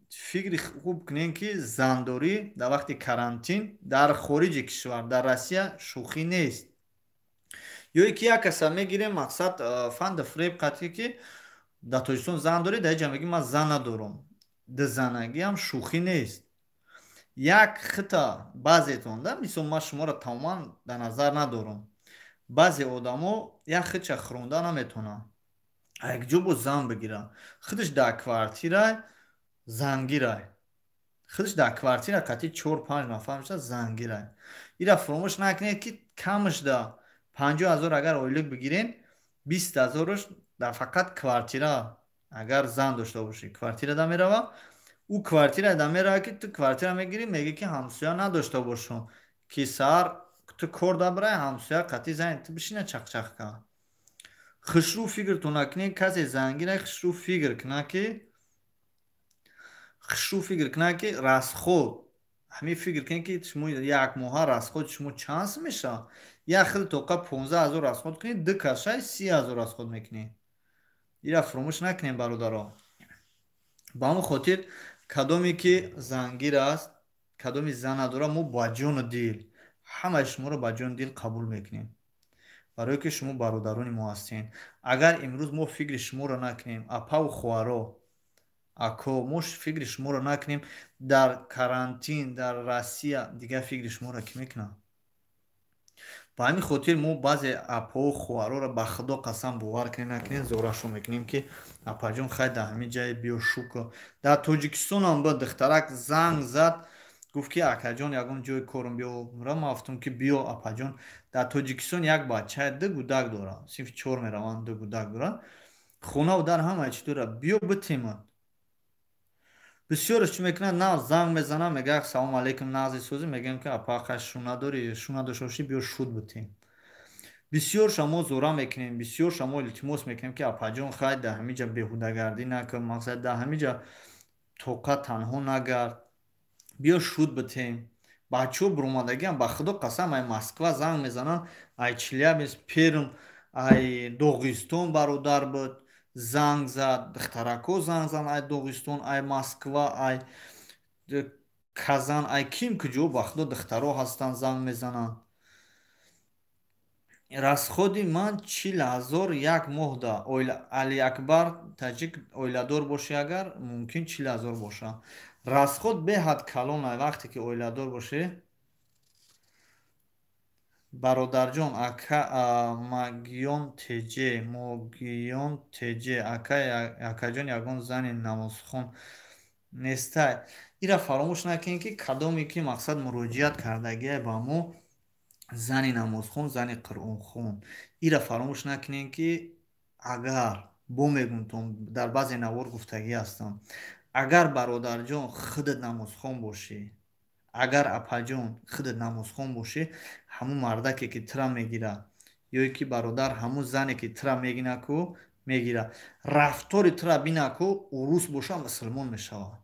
S1: фикри хуб кунем, ки зандорӣ дар вақти карантин дар хориҷи кишвар, дар Россия шӯхӣ нест. Ё ки як каса мегирем, мақсад фанду фиреб қатъӣ, ки дар Тоҷикистон зан дорӣ, дар инҷа мегӣ ман зан надорам. Дузанагиам шӯхӣ нест. Як хита баъзетон да, мисол ман шуморо тамоман дар назар надорам. Баъзе одамо як хитча хӯронда наметавонанд. Якҷо бо зан бигиранд. Худаш дар квартира зангирай. Худаш дар квартира қатъи 4-5 нафар мешавад, зангирай. Ира фуромӯш накунед, ки камаш да 50 000 агар ойлик бигирен, 20 000-аш дар фақат квартира, агар зан дошта бошӣ, квартира да мерава. Ӯ квартира да мерава, ки ту квартира мегирӣ, мегӣ ки ҳамсоя надошта бошам, ки саҳар ту кор дабирай, ҳамсоя қатъи зани ту бишина чақчақ кунад. Хушрӯ фикртон накунед, касе зангирай, хушрӯ фикр кунад, ки хушрӯ фикр кунад, ки расход, ҳамин фикр кунед, ки шумо як моҳа расходи шумо чанд сум мешавад. Як хел тоқа 15 000 расход кунед, ду кашай 30 000 расход мекунед. Ира фуромӯш накунем, бародаро. Ба ҳамон хотир кадоме ки зангир аст, кадоми зан надорад, мо ба ҷону дил ҳамаи шуморо ба ҷону дил қабул мекунем, барое ки шумо бародарони мо ҳастед. Агар имрӯз мо фикри шуморо накунем, апаву хоҳаро, ако, мо фикри шуморо накунем дар карантин дар Россия, дигар фикри шуморо кӣ мекунад? Ба ҳамин хотир мо баъзе апао хоҳароро, ба Худо қасам, бовар кунед накунед, зорашон мекунем, ки апаҷон, хай, дар ҳамин ҷае биё шукр. Дар Тоҷикистонам ба духтарак занг зад, гуфт ки акаҷон, ягон ҷои корум биё. Ман гуфтам ки биё, апаҷон. Дар Тоҷикистон як бача, ду гудак дорад, синфи чор мераванд, ду гудак дорад, хонаву дар ҳамаи чӣ дорад, биё битемад. Бисёраш чӣ мекунад? На занг мезанад, мегӯяд: «Салому алейкум, нағзи, созӣ?» Мегӯям ки апа, хай, шу надорӣ, шу надошта бошӣ, биё шуд битем. Бисёрша мо зора мекунем, бисёрша мо илтимос мекунем, ки апаҷон, хай, дар ҳамин ҷа беҳудагардӣ накун, мақсад дар ҳамин ҷа тоқа танҳо нагард, биё шуд битем. Бачаҳо буромадагиам, ба Худо қасам, ай Москва занг мезананд, ай Челябинск, Перм, ай Доғистон бародар буд, занг зад, духтаракҳо занг зад, ай Доғистон, ай Москва, ай Казан, ай ким куҷо, ба Худо, духтаро ҳастанд, занг мезананд. Расходи ман 40 000 як моҳда. Алиакбар Таҷик, оиладор бошӣ, агар мумкин 40 000 боша. Расход беҳад калон вақте ки оиладор бошӣ. Бародарҷон, ака Магиён Теҷе, Могиён Теҷе, ака, акаҷон, ягон зани намозхон нестай? Ира фаромӯш накунед, ки кадоме ки мақсад муроҷиат кардагиай ба мо, зани намозхон, зани қуръонхон, ира фаромӯш накунед, ки агар бо мегумтон, дар баъзе навор гуфтагӣ ҳастам, агар бародарҷон худат намозхон бошӣ, агар апаҷон худат намозхон бошӣ, ҳамун мардаке ки тура мегирад, ё ки бародар, ҳамун зане ки тура мегинаку мегира, рафтори тура бинаку, урус боша, мусулмон мешавад.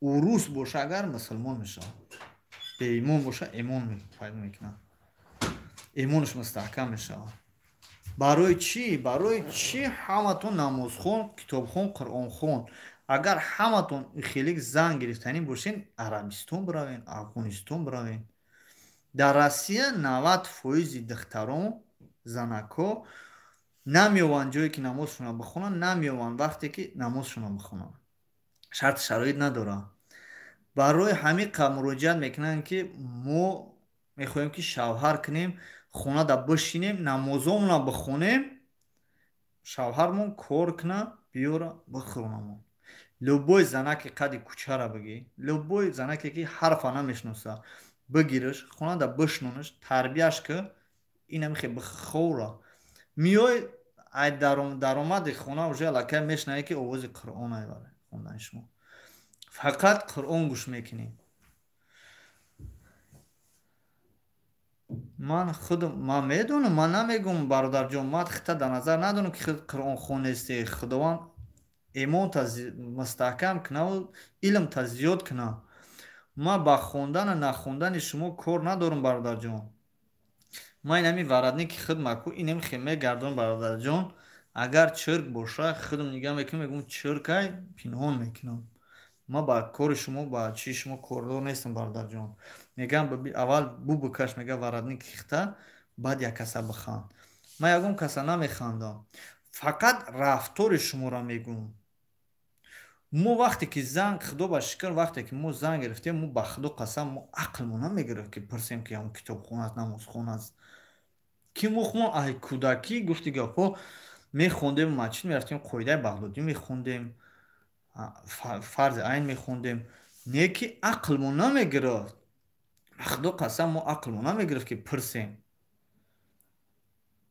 S1: Урус боша агар, мусулмон мешавад, беимон боша, имон пайдо мекунад, имонаш мустаҳкам мешавад. Барои чӣ? Барои чӣ ҳаматон намозхон, китобхон, қуръонхон? Агар ҳаматон хелик зан гирифтанӣ бошен, Арабистон биравен, Афғонистон биравен. Дар Россия 90 фоизи духтарон, занакҳо намеёванд ҷое ки намозшонро бихонанд, намеёванд вақте ки намозшонро бихонанд, шарти шароит надоранд. Барои ҳамин муроҷиат мекунанд, ки мо мехоҳем, ки шавҳар кунем, хонада бишинем, намозомона бихонем, шавҳармон кор куна, биёра, бихӯронамон. Любой занаке қади кӯчара бигӣ, любой занаке ки ҳарфа намешиноса, бигириш, хонада бишнониш, тарбияш ки, инамихе бихӯра, миёй, ай даромади хона уже аллакай мешнавӣ, ки овози Қуръон ай хондани шумо, фақат Қуръон гӯш мекунӣ. Ман худам, ман медонам, ман намегӯм, бародарҷон, ман хита дар назар надорам, ки худ қуръонхон нестӣ. Худованд имонта мустаҳкам кунаву илмта зиёд куна. Ман ба хондану нахондани шумо кор надорам, бародарҷон. Ман инами воротники хидмаку инам хе мегардон, бародарҷон. Агар чирк боша, худам нигаҳ мекунам, мегӯм, чиркай, пинҳон мекунам. Ман ба кори шумо, ба чии шумо кордор нестам, бародарҷон. Мегӯям, аввал бу бикаш, мега, воротники хита, баъд як каса биханд. Ман ягон каса намехандам, фақат рафтори шуморо мегӯм. Мо вақте ки занг, худо ба шукр, вақте ки мо занг гирифтем, мо, ба худо қасам, мо ақлмо намегирифт, ки пурсем, ки ҳамон китобхон аст, намозхон аст, ки мо худмон аҳли кӯдакӣ, гуфти гапҳо, мехондем, масҷид мерафтем, қоидаи бағдодӣ мехондем, фарзи айн мехондем. Не ки ақлмо намегирифт, ба худо қасам, мо ақлмо намегирифт, ки пурсем.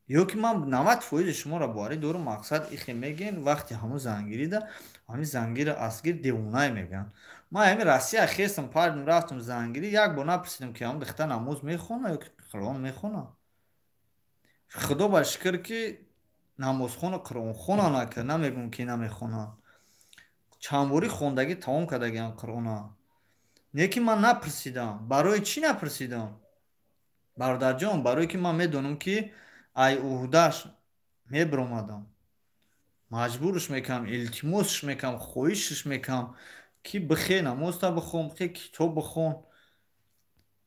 S1: Ё ки ман 90 фоизи шуморо боварӣ дорум. Мақсад, ихе мегӯен, вақти ҳамун зангирида, ҳамин зангира асгир девонае мегӯянд. Ман ҳамин Россия хестам, пардим, рафтам зангирӣ, як бор напурсидам, ки ҳамун духтар намоз мехона ё ки Қуръон мехона. Худо ба шукр, ки намозхона, қуръонхона накард. Намегӯм, ки намехонанд, чандборӣ хондагӣ тамом кардагиам Қуръона. Не ки ман напурсидам. Барои чӣ напурсидам, бародарҷон? Барое ки ман медонам, ки ай уҳдаш мебиромадам, маҷбурш мекунам, илтимосш мекунам, хоҳишш мекунам, ки бихе, намозта бихон, бихе, китоб бихон.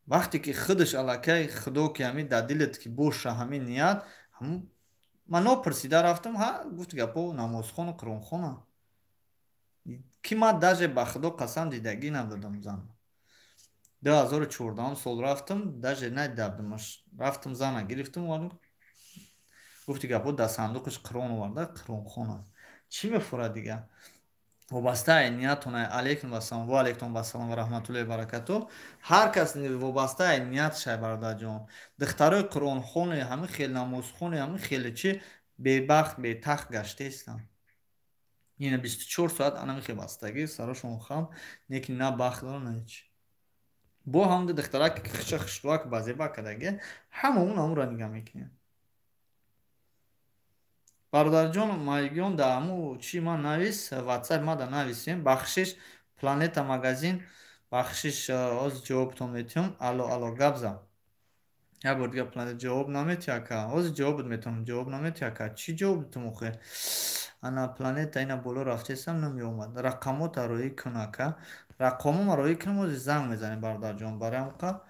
S1: Вақте ки худаш аллакай худо ки ҳамин дар дилат ки боша, ҳамин ният. Ман нопурсида рафтам. Ҳа, гуфт гапо, намозхону қуръонхона, ки ман даже, ба худо қасам, дидагӣ надодам зан. 2014-ум сол рафтам, даже надидабдамаш. Рафтам, зана гирифтам, гуфти гапо, дар сандуқаш Қуръон оварда, қуръонхон аст. Чӣ мефурад дига? Вобастаи ниятона. Алейкум вассалом, ва алейкум вассалом ва раҳматуллоҳи баракату. Ҳар кас вобастаи ниятшай, бародарҷон. Духтарои қуръонхоне, ҳамин хел намозхоне, ҳамин хеле чи бебахт, бетахт гаштаистанд. Ина 24 соат анами хел бастагӣ, сарошон хам, не ки на бахт дорам, на ҳеч. Бо ҳамда духтарак хиша хушрӯак базеба кадаги, ҳамаун ҳамура нигаҳ мекунем. Бародарҷон, майгиён, дар ҳаму чи ман навис, Ватсап мада нависем. Бахшиш, Планета магазин, бахшиш, ҳозир ҷавобтон метиҳам. Алло, алло, гап зан як бор дига. Планета ҷавоб наметиҳ, ака. Ҳозир ҷавобат метавонам. Ҷавоб наметиҳ, ака. Чӣ ҷавоб битум охе? Ана Планета, ина боло рафтесам, намеомад. Рақамота роӣ кун, ака. Рақамома роӣ кунам, ҳозир занг мезанем, бародарҷон. Барои ҳамқа,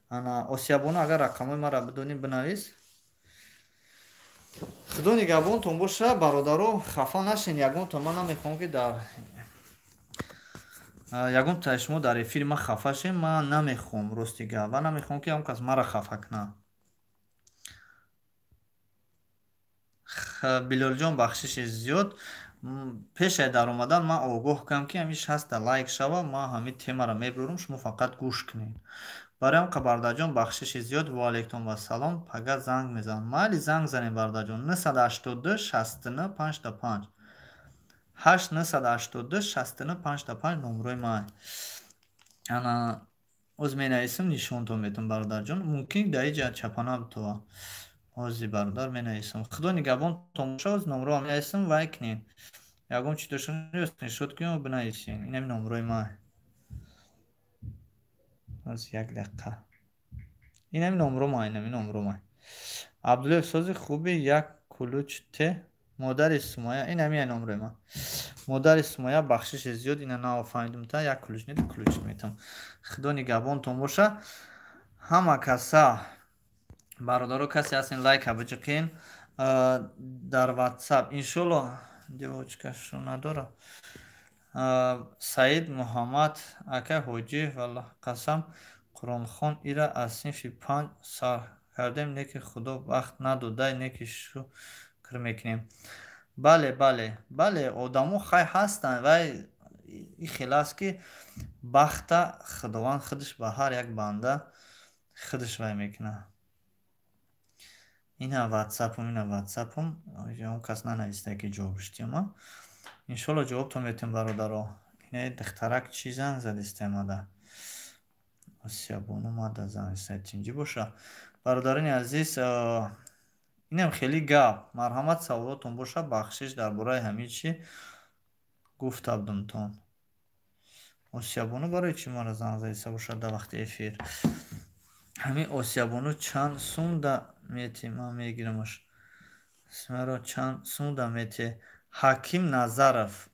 S1: ана, Осиябону, агар рақамои маро бидонӣ, бинавис. Худо нигаҳбонтон боша, бародаро. Хафа нашен ягонто. Ман намехоҳам, ки дар ягон таи шумо дар эфири ман хафа шем. Ман намехоҳам, рости гап, ва намехоҳам, ки ягон кас маро хафа кунад. Билолҷон, бахшиши зиёд. Пешаи даромадан ман огоҳ кардам, ки ҳамин 60-та лайк шава, ман ҳамин темаро мебурам, шумо фақат гӯш кунед. Барои ҳам, бародарҷон, бахшиши зиёд. Ва алейкум вассалом. Пага занг мезанам. Майли, занг занем, бародарҷон. 982 69 55 8, 982 69 55 номрои ман. Ана, оз менависам, нишонтон метавам, бародарҷон. Мумкин дар иҷа чапана битова. Ҳозир, бародар, менависам. Худо нигаҳбонтон боша. Оз номроам менависам, вай кунед. Ягон чи дошта, скриншот кунед, бинависед. Инами номрои ман. Аз як дақиқа. Инами номро ман, инами номро ман. Абдуллоев, сози хуби, як кулуч те. Модари Сумая, инами номрои ман. Модари Сумая, бахшиши зиёд, ина наофаҳмидум, та як кулуч не, кулуч метам. Худо нигаҳбонтон боша. Ҳама каса, бародаро, касе ҳастен, лайка биҷиқин дар Ватсап. Иншолло, девочка шу надора. Саид Муҳаммад, ака ҳоҷӣ, валлоҳ қасам, қуръонхон, ира аз синфи панҷ сар кардем, не ки худо вақт надодай, не ки шукр мекунем. Бале, бале, бале, одамо хай ҳастанд. Вай и хел аст, ки бахта Худованд худаш ба ҳар як банда худаш вай мекунад. Ина Ватсапум, ина Ватсапум. Он кас нанависта, ки ҷавобш диҳам. Иншолло, ҷавобтон метиҳам, бародаро. Ина духтарак чӣ занг задиста мада? Осиябону мада занг тинҷӣ боша. Бародарони азиз, инам хеле гап. Марҳамат, саволотон боша. Бахшиш, дар бораи ҳамин чӣ гуфта будумтон. Осиябону барои чӣ мара занг задиста бошад дар вақти эфир? Ҳамин Осиябону чанд сум да мети, ман мегирамаш. Симаро чанд сумда мети? Ҳаким Назаров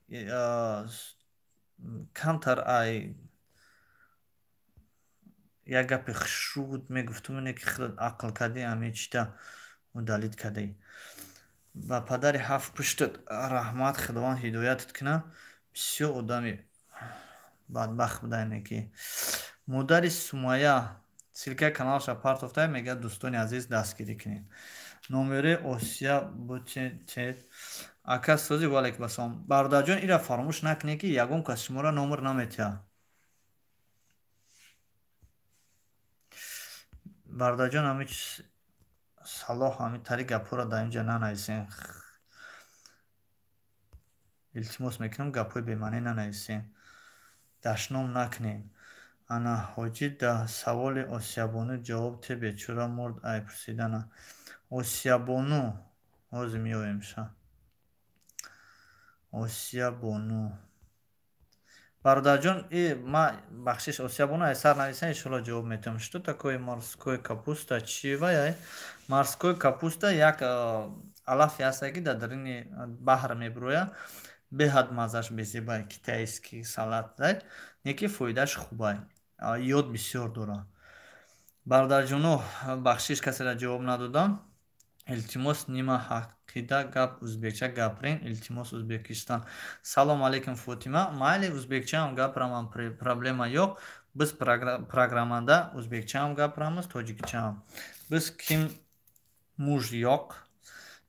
S1: камтар ай як гапи хушруд мегуфтум, ине ки худат ақл кардӣ, ҳамин чита удалить кардӣ. Ба падари ҳафт пуштат раҳмат, Худованд ҳидоятат кунад. Бисёр одами бадбахт буда ине ки. Модари Сумая ссылка и каналаша партофта, мегӯяд: «Дӯстони азиз, дастгирӣ кунед». Номери Осия бутет, ака сози. Ваалайкум ассалом, бародарҷон. Ира фаромӯш накунед, ки ягон кас шуморо номер наметиҳад. Бародарҷон, ҳами салоҳ, ҳами тари гапҳоро дар инҷа нанависен, илтимос мекунам, гапҳои бемаънӣ нанависен, дашном накунед. Ана, ҳоҷӣ, да саволи Осиябону ҷавоб те, бечора мурд ай пурсидана. Осиябону, ҳозир меоемша. Осиябону, бародарҷон, и ма бахшиш, Осиябону, ай сар нависен, иншолло ҷавоб метиҳам. Что такое морской капуста? Чи вай? Морской капуста як алафе ҳасте, ки дар даруни баҳр мебирояд, беҳад маззаш безебай, китайский салат не ки фоидааш хубай, ёд бисёр дорад. Бародарҷоно, бахшиш, касеро ҷавоб надодам, илтимос. Нима ҳақида гап, узбекча гапрен, илтимос. Узбекистон. Салом алейкум, Фотима. Майли, узбекчаам гапраман, проблема yo'q. Biz программада узбекчаам gapiramiz, tojikchaam. Biz kim муж yo'q,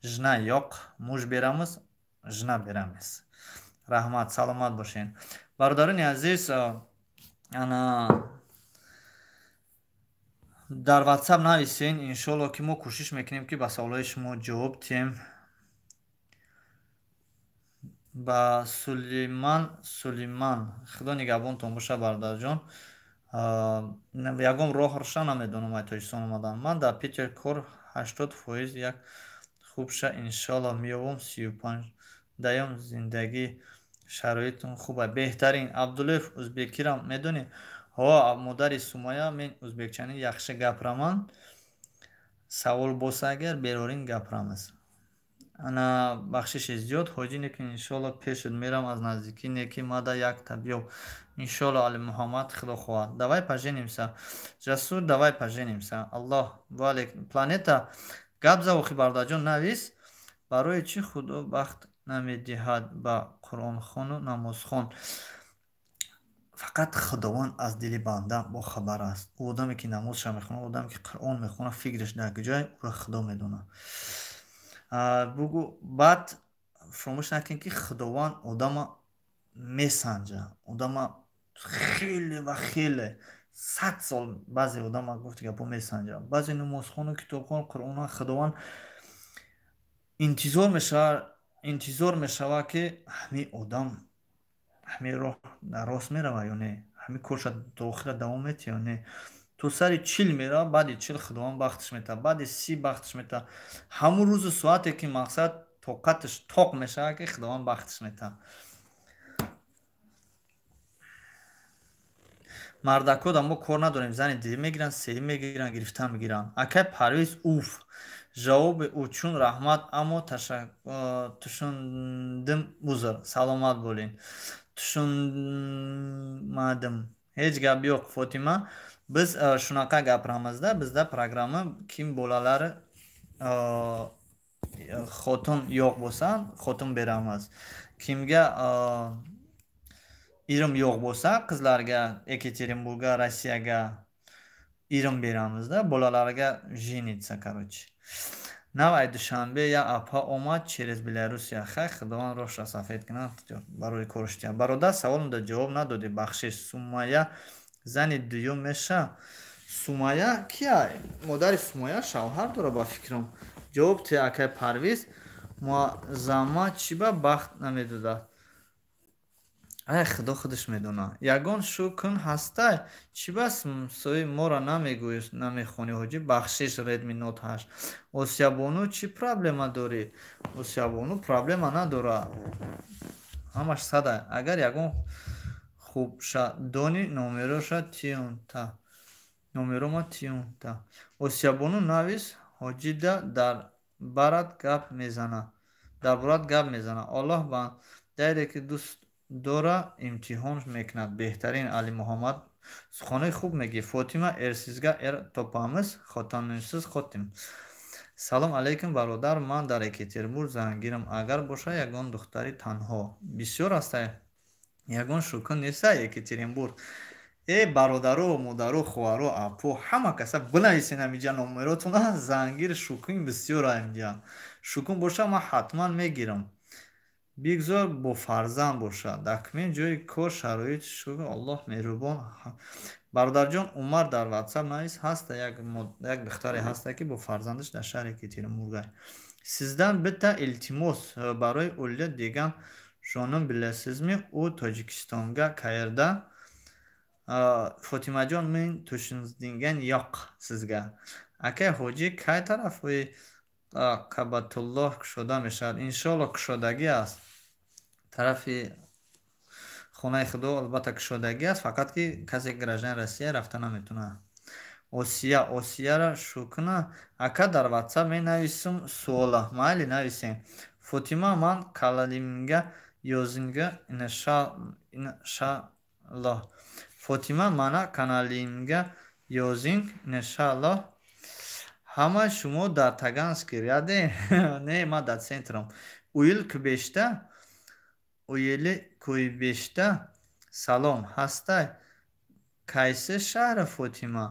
S1: жена yo'q, муж beramiz, жена beramiz. Раҳмат, саломат бошед, бародарони азиз. Ана, дар WhatsApp нависен, иншолло, ки мо кӯшиш мекунем, ки ба саволҳои шумо ҷавоб диҳем. Ба Сулейман, Сулейман, Худо нигаҳбонтон боша, бародарҷон. Ягон роҳ намедонам ай Тоҷикистон омадан. Ман дар Питер кор 80% як хубша, иншолло, меёбам. 35 даём зиндагӣ шароитон хуба, беҳтарин. Абдуллоев, узбекирам медонӣ? Ҳо, модари Сумая, мен узбекчани яхши гапраман. Савол боса, агар берорин, гапрамаз. Ана, бахшиши зиёд, ҳоҷӣ, неки иншолло пешат мерам аз наздикӣ, неки мада якта биёб, иншолло. Алимуҳаммад, Худо хоҳад, давай поженимся. Жасур, давай поженимся. Аллоҳ валек планета гап за. Охи, бародарҷон, навис: барои чӣ Худо бахт намедиҳад ба қуръонхону намозхон? Фақат Худованд аз дили банда бохабар аст. Ӯ одаме ки намозша мехонад, одаме ки Қуръон мехонад, фикраш дар куҷое, ӯро Худо медонад. Бугӯ, баъд фаромӯш накунед, ки Худованд одама месанҷа, одама хеле ва хеле 100 сол баъзе одама, гуфти гапо, месанҷа. Баъзе намозхону китобхон, Қуръона, Худованд интизор мешавад, интизор мешавад, ки ҳамин одам ҳамин роҳ рост мерава ё не, ҳамин корша то охира давом метиҳ ё не. То сари 40 мерава, баъди 40 Худованд бахташ метаҳад, баъди 30 бахташ метаҳад. Ҳамун рӯзу соате ки мақсад тоқаташ тоқ мешавад, ки Худованд бахташ метаҳад. Мардакода мо кор надорем, зани дуюм мегиранд, сеюм мегиранд, гирифтан мегиранд. Акай Парвиз, уф, ҷавоби ӯ чун раҳмат, аммо тушундим, узр. Саломат болин. Tushunmadim. Ҳеҷ гап yo'q, Фотима. Biz shunaqa gapiramizda, bizda программа: kim bolalari, xotin yo'q bo'lsa, xotin beramiz, kimga irim yo'q bo'lsa, qizlarga Ekaterinburgga, Rossiyaga irim beramizda, bolalarga жениться, короче. Навай Душанбе я апа омад через Белоруссия. Хай, Худованд роҳша сафед кунад, барои корш диҳад. Бародар, саволумда ҷавоб надодӣ, бахшиш. Сумая зани дуюм меша? Сумая кия? Модари Сумая шавҳар дора, ба фикрам. Ҷавоб те, акай Парвиз. Муаззама чӣ ба бахт намедодад? Ай, Худо худаш медонад. Ягон шукн ҳастай? Чӣ бас сои моро намегӯӣ, намехонӣ, ҳоҷӣ? Бахшиш, Redmi Note 8. Осиябону, чӣ проблема дорӣ? Осиябону проблема надорад, ҳамаш сада. Агар ягон хубша дони, номероша тиёнта, номерома тиёнта. Осиябону, навис. Ҳоҷида дар барат гап мезана. Дар борат гап мезана. Аллоҳ бандае ки дӯст дора имтиҳон мекунад. Беҳтарин Алимуҳаммад суханои хуб мегӣ. Фотима эрсизга эр топамиз хотанисиз хотим. Салом алейкум бародар, ман дар Екатеринбург зангирам. Агар боша ягон духтари танҳо. Бисёр ҳастай. Ягон шукр неста Екатеринбург. Э бародаро, модаро, хоҳаро, апо, ҳама каса бинависен ҳамиҷа номеротона. Зангир шукун бисёр ҳамиҷа. Шукун боша ман ҳатман мегирам. Бигзор бо фарзанд бошад. Документ, ҷои кор, шароит, шукр, Аллоҳ меҳрубон. Бародарҷон Умар дар WhatsApp навис, ҳаста як духтаре ҳаста ки бо фарзандаш дар шаҳри Екатеринбургай. Sizdan bitta iltimos барои Улля деган жоним bilasizmi? U Tojikistonga qayerda? Фотимаҷон, мен tushunadigan yo'q sizga. Акай Ҳоҷӣ, кай тарафи Кабатуллоҳ кушода мешавад? Иншоаллоҳ кушодагӣ аст. Тарафи хонаи Худо албатта кушодагӣ аст, фақат ки касе гражданин Россия рафта наметавонад. Осия, Осияра шукна. Ака дар WhatsApp менависум суола. Майли нависем. Фотима, ман калалимга ёзинга иншааллоҳ. Фотима, мана каналимга ёзинг иншааллоҳ. Ҳама шумо дар Таганский ряде? Не, ман дар центрам. Уил кубешта? Уили куйбешта? Салом, ҳастай? Кайси шаҳра Фотима?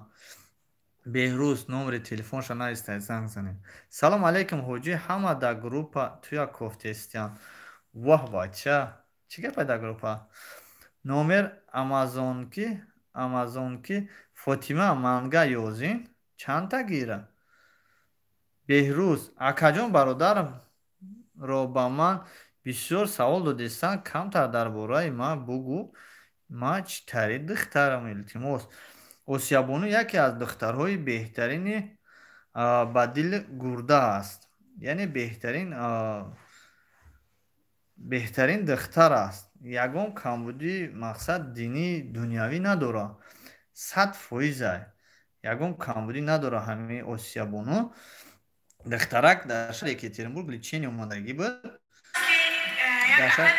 S1: Беҳрӯз номери телефонша навистай, занг занем. Салом алейкум ҳоҷӣ, ҳама дар группа туя кофтестиян. Воҳ бача, чӣ гапай дар группа? Номер Амазонки, Амазонки Фотима манга ёзин, чандта гира? Беҳрӯз, акаҷон бародарро ба ман бисёр савол додистанд, камтар дар бораи ман бугӯ. Ман чӣ тари духтарам, илтимос. Осиябону яке аз духтарҳои беҳтарини ба дили гурда аст. Яъне беҳтарин духтар аст. Ягон камбудии мақсад динӣ дунявӣ надорад. 100%. Ягон камбудӣ надорад ҳамаи Осиябону. Духтарак дар шаҳри Екатеринбург лечение омадагӣ буд. Дар шаҳр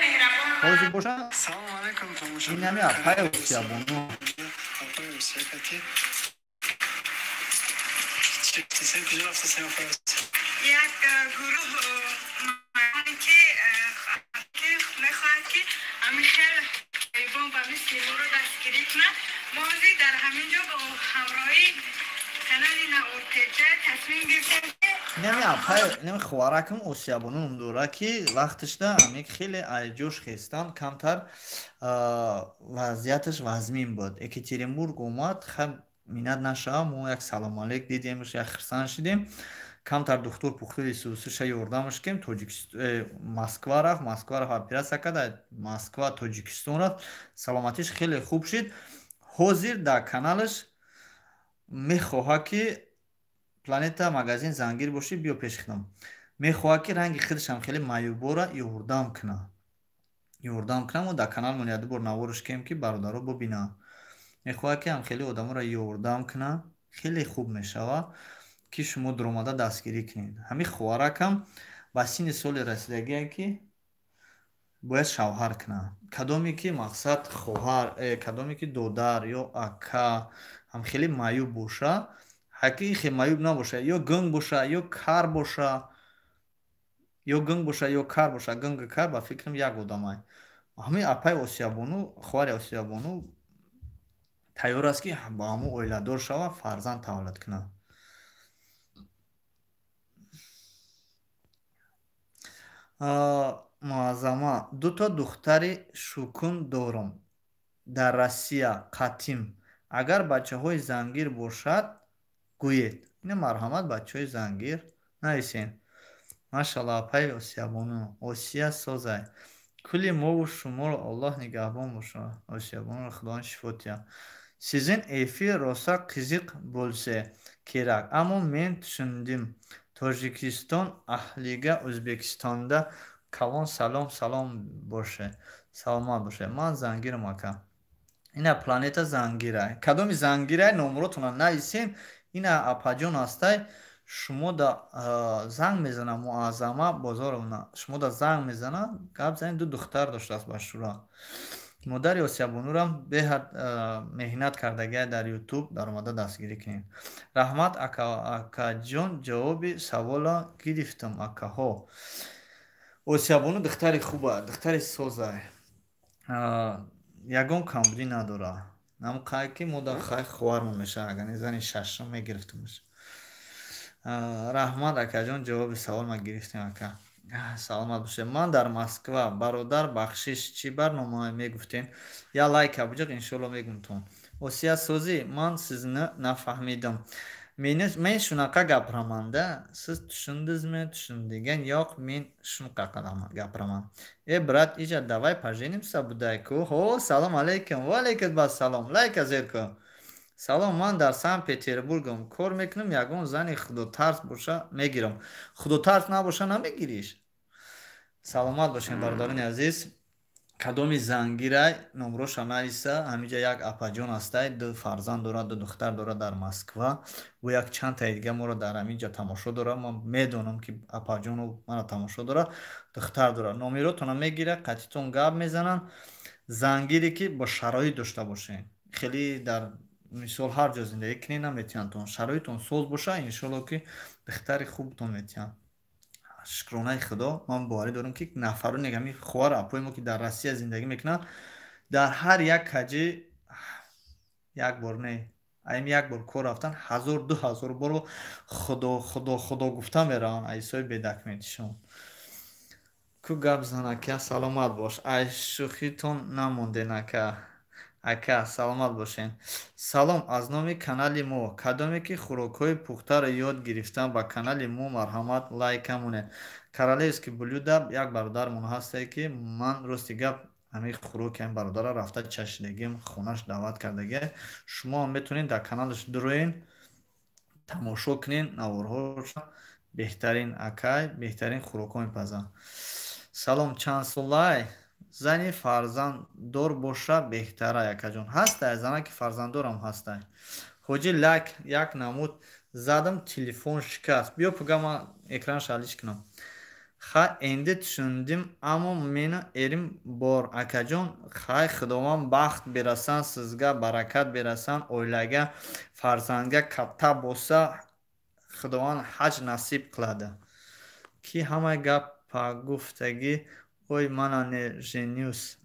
S1: ҳозир боша.
S2: Салом алейкум
S1: Ин ҳами апаи Осиябону.
S2: Апаи Осия кати. Чиптисем куҷо рафтасем апаи Осия?
S3: Як гурӯҳ мардоне ки мехоҳад ки ҳамин хел ҳайвон ба мисли моро дастгирӣ кунад. Мо ҳозир дар ҳамин ҷо бо ҳамроҳии канали Наортеҷа тасмим гирифтем ки
S1: Инами апай, инами хоҳаракам Осиябону ном дорад ки вақташда ҳамин хеле айҷош хестан камтар вазъияташ вазмин буд. Екатеринбург омад, хай минат нашава, мо як салом алейк дидемш, як хирсан шидем. Камтар духтур пухтури сусиша ёрдамаш кем, Москва рафт, Москва рафт, оператсия кард, Москва Тоҷикистон рафт, саломатиш хеле хуб шид. Ҳозир дар каналаш мехоҳад ки Планета магазин зангир бошӣ, биё пеши худам. Мехоҳад ки ранги худашам хеле маъюбора ёрдам кунад. Ёрдам кунад, мо дар каналмон як ду бор наворш кем ки бародаро бубинанд. Мехоҳад ки ҳам хеле одаморо ёрдам кунад, хеле хуб мешавад ки шумо дуромада дастгирӣ кунед. Ҳамин хоҳаракам ба синни соли расидагие ки бояд шавҳар кунад. Кадоме ки мақсад хоҳар, кадоме ки додар ё ака ҳам хеле маъюб боша, ҳаки хе маъюб набоша, ё гунг боша, ё кар боша, ё гунг боша, ё кар боша, гунгу кар ба фикрам як одамай. Ҳамин апаи Осиябону, хоҳари Осиябону тайёр аст ки ба ҳамун оиладор шава, фарзанд таваллуд кунад. Муаззама, дуто духтари шукун дорам дар Россия қатим. Агар бачаҳои зангир бошад, гӯед. Ина марҳамат бачаҳои зангир нависен. Машаллоҳ апаи Осиябону, Осия созай. Кулли мову шуморо Аллоҳ нигаҳбон бошад. Осиябонуро Худованд шифо диҳад. Sizin эфир роса қизиқ bo'lsa kerak, ammo men tushundim. Tojikiston ahliga O'zbekistonda калон салом, салом боше. Саломат боше. Ман зангирам ака. Ина Планета зангирай. Кадоми зангирай номротона нависен. Ина апаҷон ҳастай. Шумо да занг мезана Муаззама Бозоровна, шумо да занг мезана, гап занед, ду духтар доштааст ба шура. Модари Осиябонурам беҳад меҳнат кардагия дар Ютуб, даромада дастгирӣ кунед. Раҳмат, акаҷон, ҷавоби савола гирифтам, акаҳо. Осиябону духтари хуба, духтари соза, ягон камбудӣ надора. Намқай ки модар хай хоҳармон мешавад, агар не зани шашум мегирифтамш. Раҳмат, акаҷон, ҷавоби савол ма гирифтем, ака. Саломат бошед. Ман дар Москва, бародар, бахшиш, чӣ барнома мегуфтем? Я лайк абуҷиқ, иншоалло мегумтон. Осия созӣ, ман сизни нафаҳмидам. Men shunaqa gapiramanda, siz tushundingizmi, tushundigan yo'q, men shunaqa gapiraman. Э, брат, иҷа давай поженимся будайку. Ҳо, салом алейкум, ва алейкум ассалом. Лайка зер кун. Салом, ман дар Санкт Петербургам кор мекунам, ягон зани худотарс боша мегирам. Худотарс набоша, намегириш. Саломат бошед, бародарони азиз. Кадоми зангирай, номроша нависа. Ҳамиҷа як апаҷон ҳастай, ду фарзанд дорад, ду духтар дорад дар Москва. Ӯ як чанд таи дига моро дар ҳаминҷа тамошо дорад. Ман медонам, ки апаҷону мара тамошо дорад, духтар дорад. Номеротона мегирад, қатитон гап мезананд. Зангире ки бо шароит дошта бошед, хеле дар мисол ҳар ҷо зиндагӣ кунед, наметиҳанд. Шароитон соз боша, иншоалло, ки духтари хубтон метиҳанд. Шукронаи Худо, ман боварӣ дорам, ки нафароне, ҳамин хоҳар апои мо, ки дар Россия зиндагӣ мекунанд, дар ҳар як каҷи як бор не, аим як бор кор рафтан, ҳазор, 2000 бор Худо, Худо, Худо гуфта мераванд айсои бедокументишон. Ку гап зан, ака, саломат бош. Ай шӯхитон намонден, ака. Ака, саломат бошен. Салом аз номи канали мо. Кадоме ки хӯрокҳои пухтаро ёд гирифтан, ба канали мо марҳамат, лайка монед. Королевский блюда як бародармон ҳастае, ки ман, рости гап, ҳамин хӯроки ҳамин бародара рафта чашидагим, хонаш даъват кардагия. Шумо ҳам метавонед дар каналаш дуроен, тамошо кунед наворҳоша. Беҳтарин акай, беҳтарин хӯрокҳо мепазанд. Салом, чанд солай? Зани фарзанддор боша беҳтара, акаҷон. Ҳастай зана, ки фарзанддорам ҳастай. Ҳоҷи, лайк як намуд задам, телефон шикаст. Биё, пуга ман экранша алиш кунам. Ха, энди tushundim, ammo meni erim bor, akajon. Hay, Xudovand baxt berasan sizga, barakat berasan oilaga, farzandga. Katta bo'lsa, Xudovand ҳаҷ насиб qiladi. Ки ҳама гапа гуфтагӣ? Ой, мана не женюсь,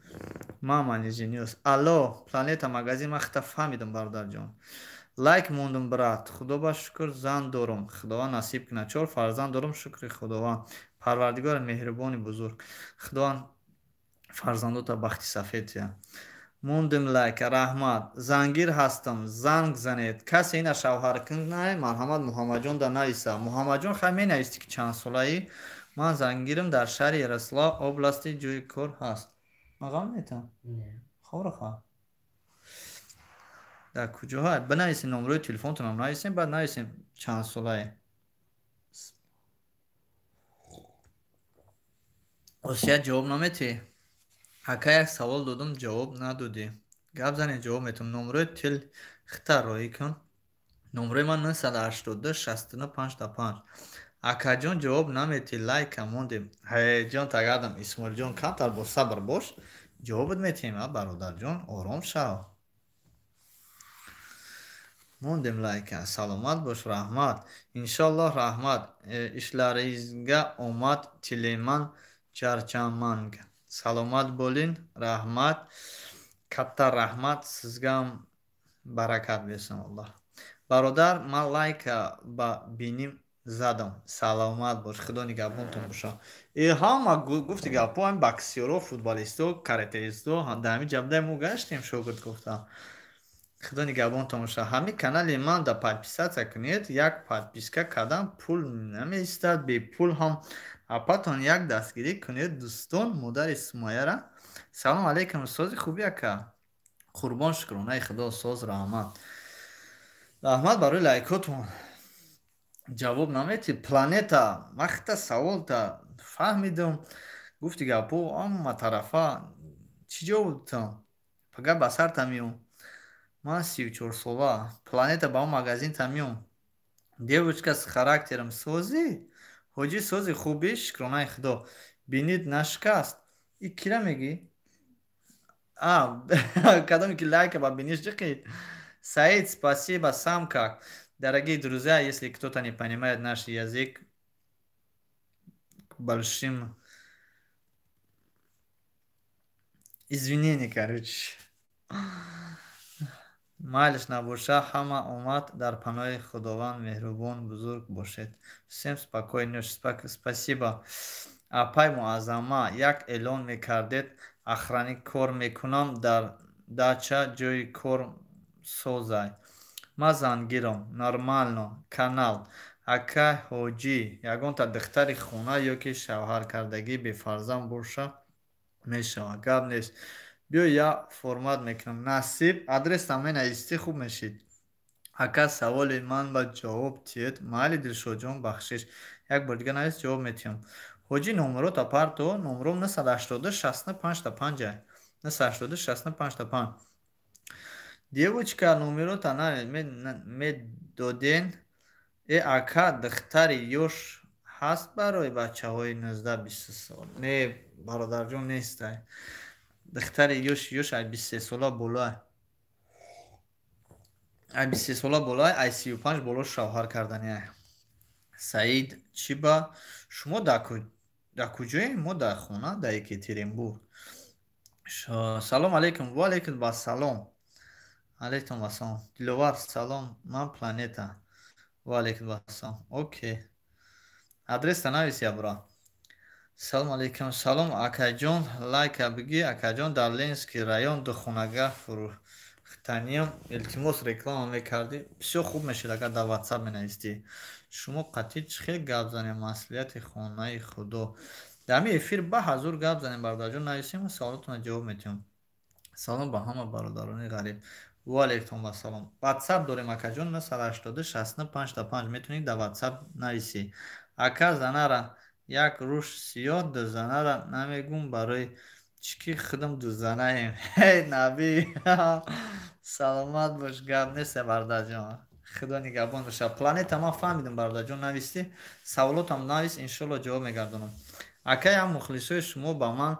S1: мама не женюсь. Алло, Планета магазин, ман хита фаҳмидам, бародарҷон. Лайк мондум, брат. Худо ба шукр, зан дорум, Худованд насиб кунад, чор фарзанд дорум, шукри Худованд, Парвардигори меҳрубони бузург. Худованд фарзандота бахти сафед диҳад. Мондим лайк, раҳмат. Зангир ҳастам, занг занед. Касе ина шавҳар кунай, марҳамат, Муҳаммадҷон да нависа. Муҳаммадҷон, хай менависӣ, ки чанд солаӣ. Ман зангирам, дар шаҳри Ярослав области ҷои кор ҳаст. Мағам метам хораха дар куҷоҳа? Бинависем, номрои телефонтонам нависем, баъд нависем чанд солае. Осия, ҷавоб наметиҳӣ? Ака, як савол додум, ҷавоб надодӣ. Гап занед, ҷавоб метавам. Номрои тел хита роҳӣ кун. Номрои ман 982 69 55. Акаҷон, ҷавоб наметиҳӣ, лайка мондем. Ҳе, ҷон тагардам, Исмоилҷон, камтар бо сабр бош, ҷавобат метиҳем, а бародарҷон, ором шав. Мондем лайка, саломат бош, раҳмат, иншоаллоҳ, раҳмат. Ishlaringizga omad tilayman, charchamang, саломат bo'lин. Раҳмат, катта раҳмат sizga ham, баракат берsin Аллоҳ. Бародар, ман лайка ба биним задам. Саломат бош, Худо нигаҳбонтон боша. Э, ҳама гуфти гапҳо, ҳами боксёро, футболистҳо, каратеистҳо дар ҳамин ҷабдаи мо гаштем, шогирд гуфтам. Худо нигаҳбонтон боша. Ҳамин канали ман да подписаться кунед. Як подписка кардан пул намеистад, бепул ҳам апатон як дастгирӣ кунед, дӯстон, модари Сумаяра. Салом алейкум, сози, хуби, ака? Қурбон, шукронаи Худо, соз, раҳмат. Раҳмат барои лайкотон. Ҷавоб наметӣ, Планета? Ман хита саволта фаҳмидам, гуфти гапҳо ҳама тарафа. Чӣ ҷавоб додам? Пага ба сарта меом. Ман 34сола. Планета, ба он магазинта меом. Девочка с характером созӣ? Ҳоҷӣ, сози, хубӣ? Шукронаи Худо. Бинит нашикаст? И кира мегӣ? А, кадоме ки лайка ба биниш ҷиқид. Саид, спасибо, сам как? Дорогие друзья, если кто-то не понимает наш язык, большим извинение, короче. Майлиш набоша, ҳама омад, дар паноҳи Худованд меҳрубон бузург бошед. Всем спокойной ночи, спасибо. Апай Муаззама, як эълон мекардед, охранник кор мекунам дар дача, ҷои кор созай. Ма зангирам, нормально, канал. Ака Ҳоҷӣ, ягонта духтари хона ё ки шавҳаркардагӣ бефарзанд боша, мешавад. Гап нест. Биё, я формат мекунам. Насиб, адресам менависӣ, хуб мешид. Ака, саволи ман ба ҷавоб тиед. Майли, Дилшодҷон, бахшиш. Як бор дига навис, ҷавоб метиҳам. Ҳоҷӣ, номерота парто, номером 982 65 5, 982 65 5. Девочка, номерота медоден. Э, ака, духтари ёш ҳаст барои бачаҳои 19-20 сол? Не, бародарҷон, нестай. Духтари ёш ай 23 сола болоай. Ай 23 сола болоай, ай 35 боло шавҳар карданиай. Саид, чӣ ба шумо дар куҷоем? Мо дар хона, дар Екатеринбург. Салом алейкум. Ва алейкум вассалом. Алейкум вассалом. Диловар, салом, ман Планета. Ва алейкум вассалом. Окей. Адреста навис, ябра. Салом алейкум. Салом, акаҷон, лайка бигӣ, акаҷон, дар Ленинский район духонага фурӯхтаниям, илтимос, реклама мекардӣ, бисёр хуб мешуд, агар дар Ватсап менавистӣ. Шумо қатъӣ чӣ хел гап занем, маслиҳати хонаи Худо? Дар ҳамин эфир ба ҳазур гап занем, бародарҷон, нависем, саволотонро ҷавоб метиҳам. Салом ба ҳама бародарони ғариб. Ва алейкум вассалом. Ватсап дорем, акаҷон, 982 65 5, метавонед дар Ватсап нависӣ. Ака, занара як рӯш сиёҳ дузанара намегум, барои чӣ ки худам дузанаем. Ҳей, Набӣ, саломат бош, гап нест, бародарҷон. Худо нигаҳбон боша. Планета, ман фаҳмидам, бародарҷон, навистӣ, саволотам навис, иншолло ҷавоб мегардонам. Акаям, мухлисои шумо ба ман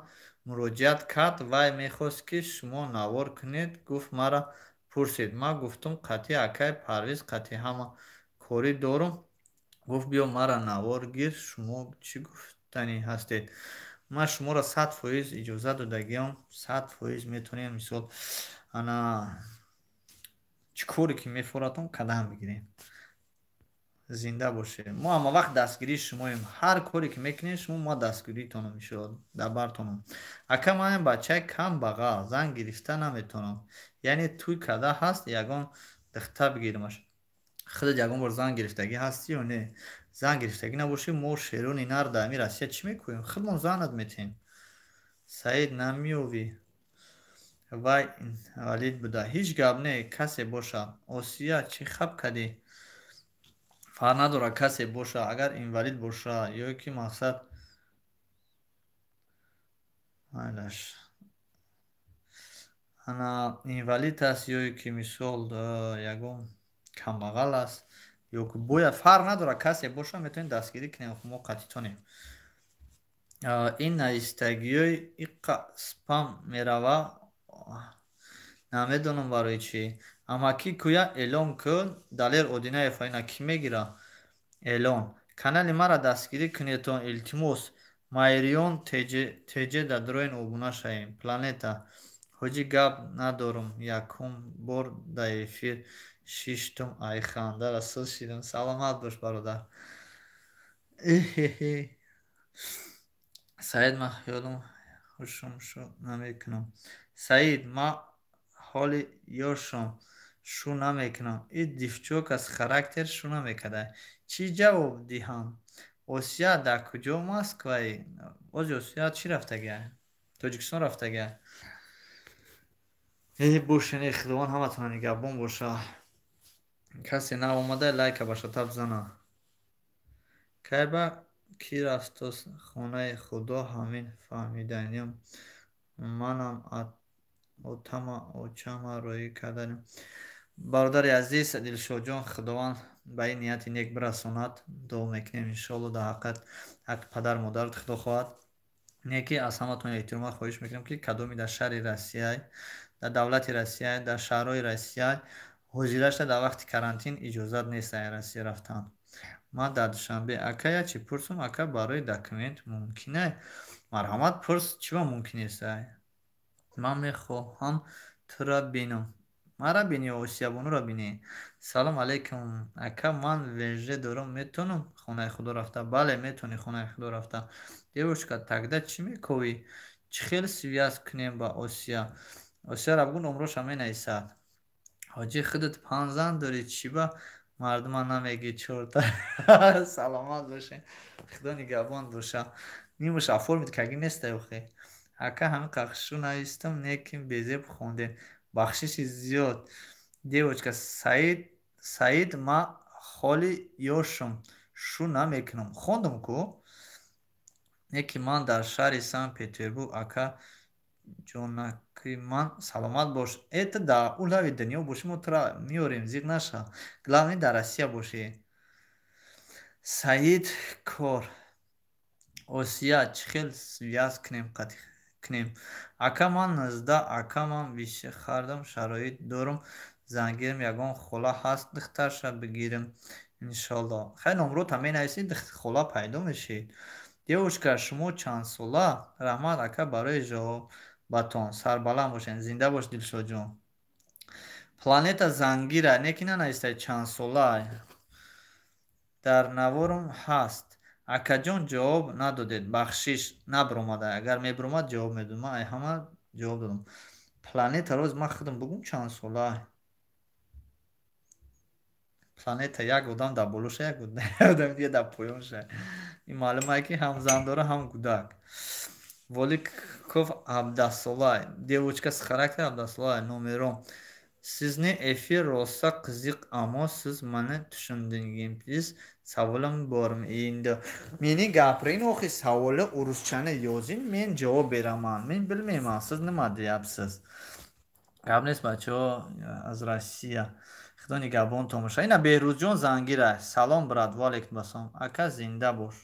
S1: муроҷиат кард, вай мехост, ки шумо навор кунед, гуфт, мара пурсид. Ман гуфтум, қатъи акаи Парвиз қатъи ҳама корӣ дорум. Гуфт, биё, мара навор гир. Шумо чӣ гуфтанӣ ҳастед? Ман шуморо 100% иҷозат додагиам, 100% метавонем, мисол, ана чӣ коре ки мефоратон, қадам бигирем. Зинда бошед. Мо ҳама вақт дастгирии шумоем. Ҳар коре ки мекунед шумо, мо дастгиритонам, иншоалло, дар бартонам. Ака, манам бачаи кам бағал, зан гирифта наметавонам. Яъне тӯй карда ҳаст, ягон духтар бигирамаш. Худат ягон бор зан гирифтагӣ ҳастӣ ё не? Зан гирифтагӣ набошӣ, мо шерони нар дар ҳамин Россия чӣ мекӯем? Худмон занат метиҳем. Саид, намеёвӣ? Вай инвалид буда. Ҳеҷ гап не, касе боша. Осия, чӣ хаб кардӣ? Фарқ надорад, касе боша, агар инвалид боша ё ки мақсад майлаш. Ана инвалид аст ё ки, мисол, ягон камбағал аст ё ки бояд, фарқ надорад, касе боша, метавонем дастгирӣ кунем, мо қатъитонем. Ин навистагиҳои иққа спам мерава, намедонам барои чӣ. Амакӣ, кӯя эълон кун. Далер Одинаев, ина кӣ мегира эълон? Канали мара дастгирӣ кунедтон, илтимос. Майриён теҷ дадроин обуна шавем. Планета, ҳоҷӣ, гап надорум, якум бор дар эфир шиштум, ай ханда расул шидам. Саломат бош, бародар. Эҳеҳе, Саид, ман хаёлам хушум шу намекунам. Саид, ман ҳоли ёшам, шу намекунам. И девчонка с характер шу намекарда. Чӣ ҷавоб диҳам? Осия, дар куҷо Москваи? Ози Осия чӣ рафтага? Тоҷикистон рафтага. Э, бошен, Худованд ҳаматона нигаҳбон боша. Касе наомада, лайка ба шатаб зана. Кайба кӣ рафтост хонаи Худо, ҳамин фаҳмиданиям. Манам отама очама роӣ карданем. Бародари азиз Дилшодҷон, Худованд Ба ин нияти нек бирасонад, дуо мекунем, иншоалло, дар ҳаққат, ҳаққи падару модарат Худо хоҳад. Не ки аз ҳаматон эҳтироман хоҳиш мекунем, ки кадоми дар шаҳри Россия, дар давлати Россия, дар шаҳрҳои Россия ҳозирашта, дар вақти карантин иҷозат нест ай Россия рафтан. Ман дар Душанбе, ака, як чи пурсум, ака, барои документ мумкина? Марҳамат, пурс, чӣ ба мумкин нестай? Ман мехоҳам тура бинам. Мара бини, Осиябонуро бинӣ. Салом алейкум, ака, ман ВНЖ дорам, метавонам хонаи худо рафта? Бале, метавонӣ хонаи худо рафта. Девушка, тогда чӣ мековӣ? Чӣ хел связь кунем ба Осия? Осияро бугӯ, номроша менависад. Ҳоҷӣ, худат панҷ зан дорӣ, чӣ ба мардума намегӣ чорта? Саломат бошед, Худо нигаҳбон боша. Нимаш оформить кагӣ нестай охе. Ака, ҳамин қахшу навистам, лекин безеб хондем, бахшиши зиёд. Девочка, Саид, Саид, ма холи ёшум, шу намекунам. Хондум ку. Не ки ман дар шаҳри Санкт Петербург, ака ҷонаки ман, саломат бош. Это дар он лави дунё бошӣ, мо тура меорем, зиқ наша. Главное, дар Россия бошӣ. Саид кор. Осия, чӣ хел связь кунем? Ака, ман 19, ака, ман више хардам, шароит дорум, зангирам, ягон хола ҳаст, духтарша бигирам, иншолло. Хай, номрота менависӣ, хола пайдо мешид. Девушка, шумо чандсола? Раҳмат, ака, барои ҷавобатон, сарбаланд бошед, зинда бош, Дилшодҷон. Планета зангира, не ки нанавистай чандсола. Дар наворум ҳаст. Акаҷон, ҷавоб надодед, бахшиш, набиромада. Агар мебиромад, ҷавоб медодам. Ман ай ҳама ҷавоб додам. Планета роз ман худам бугум чанд сола. Планета як одам дар болоша, як одам дига дар поёнша. Ин маълумае, ки ҳам зан дора, ҳам кӯдак. Воликов 17-сола. Девочка с характер 17-сола. Номером. Sizni efir rosa qiziq, ammo siz mani tushundingiz. Savolim bor endi. Meni gapiring, охи, savoli ruschani yozing, men javob beraman. Men bilmayman, siz nima deyapsiz. Gap нест, бачаҳо аз Россия. Худо нигаҳбонтон бошад. Ина Беҳрӯзҷон зангира. Салом, брат, ва алейкум ассалом. Ака, зинда бош.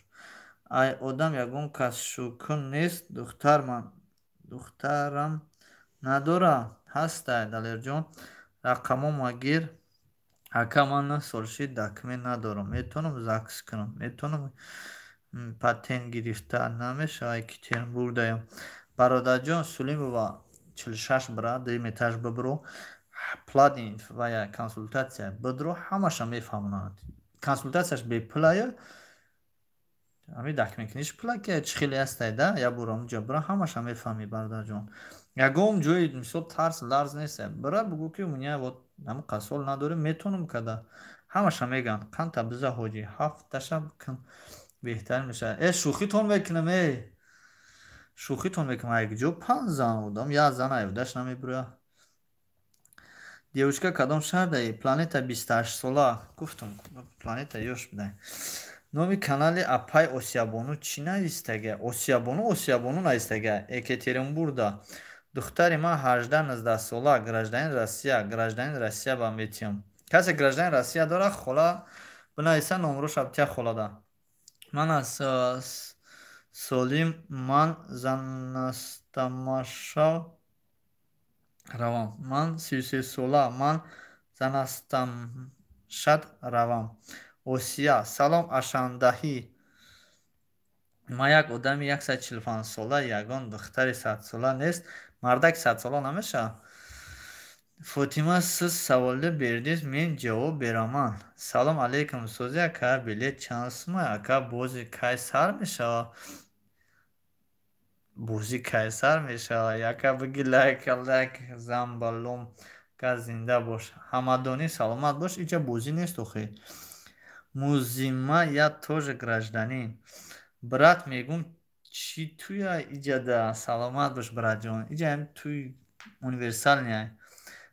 S1: Ай одам ягон кас шукун нест, духтарам надора. Ҳастай, Далерҷон. Рақамома гир. Ака, ман 9 сол шид, документ надорам. Метавонам ЗАГС кунам? Метавонам патент гирифта намешавад? Екатеринбургдаям. Бародарҷон, Сулимова 46, брат, дуюм этаж бибро. Платный вая консультация бидро, ҳамаша мефаҳмонанд. Консультатсияш бепулая. Ҳамин документ пула ки чӣ хеле ҳастай да, як бор ҳамунҷа бира, ҳамаша мефаҳмӣ, бародарҷон. Ягон ҷои мисол тарс ларз нест. Бира, бугӯ, ки у меня вот ҳамин қасол надорем, метавонам када. Ҳамаша мегӯянд. Қанта биза, ҳоҷӣ, ҳафташа кун, беҳтар мешавад. Э, шӯхитон мекунам, э, шӯхитон мекунам. Якҷо панҷ зан, одам як зан айвдаш намебурад. Девушка, кадом шаҳрдаи? Планета 28-сола. Гуфтам, планета ёш будай. Номи канали апай Осиябону чӣ навистага? Осиябону, Осиябону навистага. Екатеринбургда. Духтари ман 18-19 сола, гражданин Россия, гражданин Россия ба метиҳам. Касе гражданин Россия дорад, хола бинависа, номроша битя холада. Ман аз солим, ман занастамашав равам. Ман 33 сола, ман занастамшад равам. Осия, салом, ашандаҳӣ. Ман як одами 145 сола, ягон духтари 100-сола нест? Мардак 100-сола намешавад. Фотима, сиз саволда бердиз, мен ҷавоб бераман. Салом алейкум, сӯзи, ака, билет чанд сумай? Ака, бозӣ кай сар мешавад? Бозӣ кай сар мешавад? Яка биги, лайк, лайк замбалом ка, зинда бош. Ҳамадонӣ, саломат бош. Иҷа бозӣ нест охи. Музима, я тоже гражданин. Брат, мегум, чӣ туя иҷада? Саломат бош, братҷон. Иҷаам туй универсальный.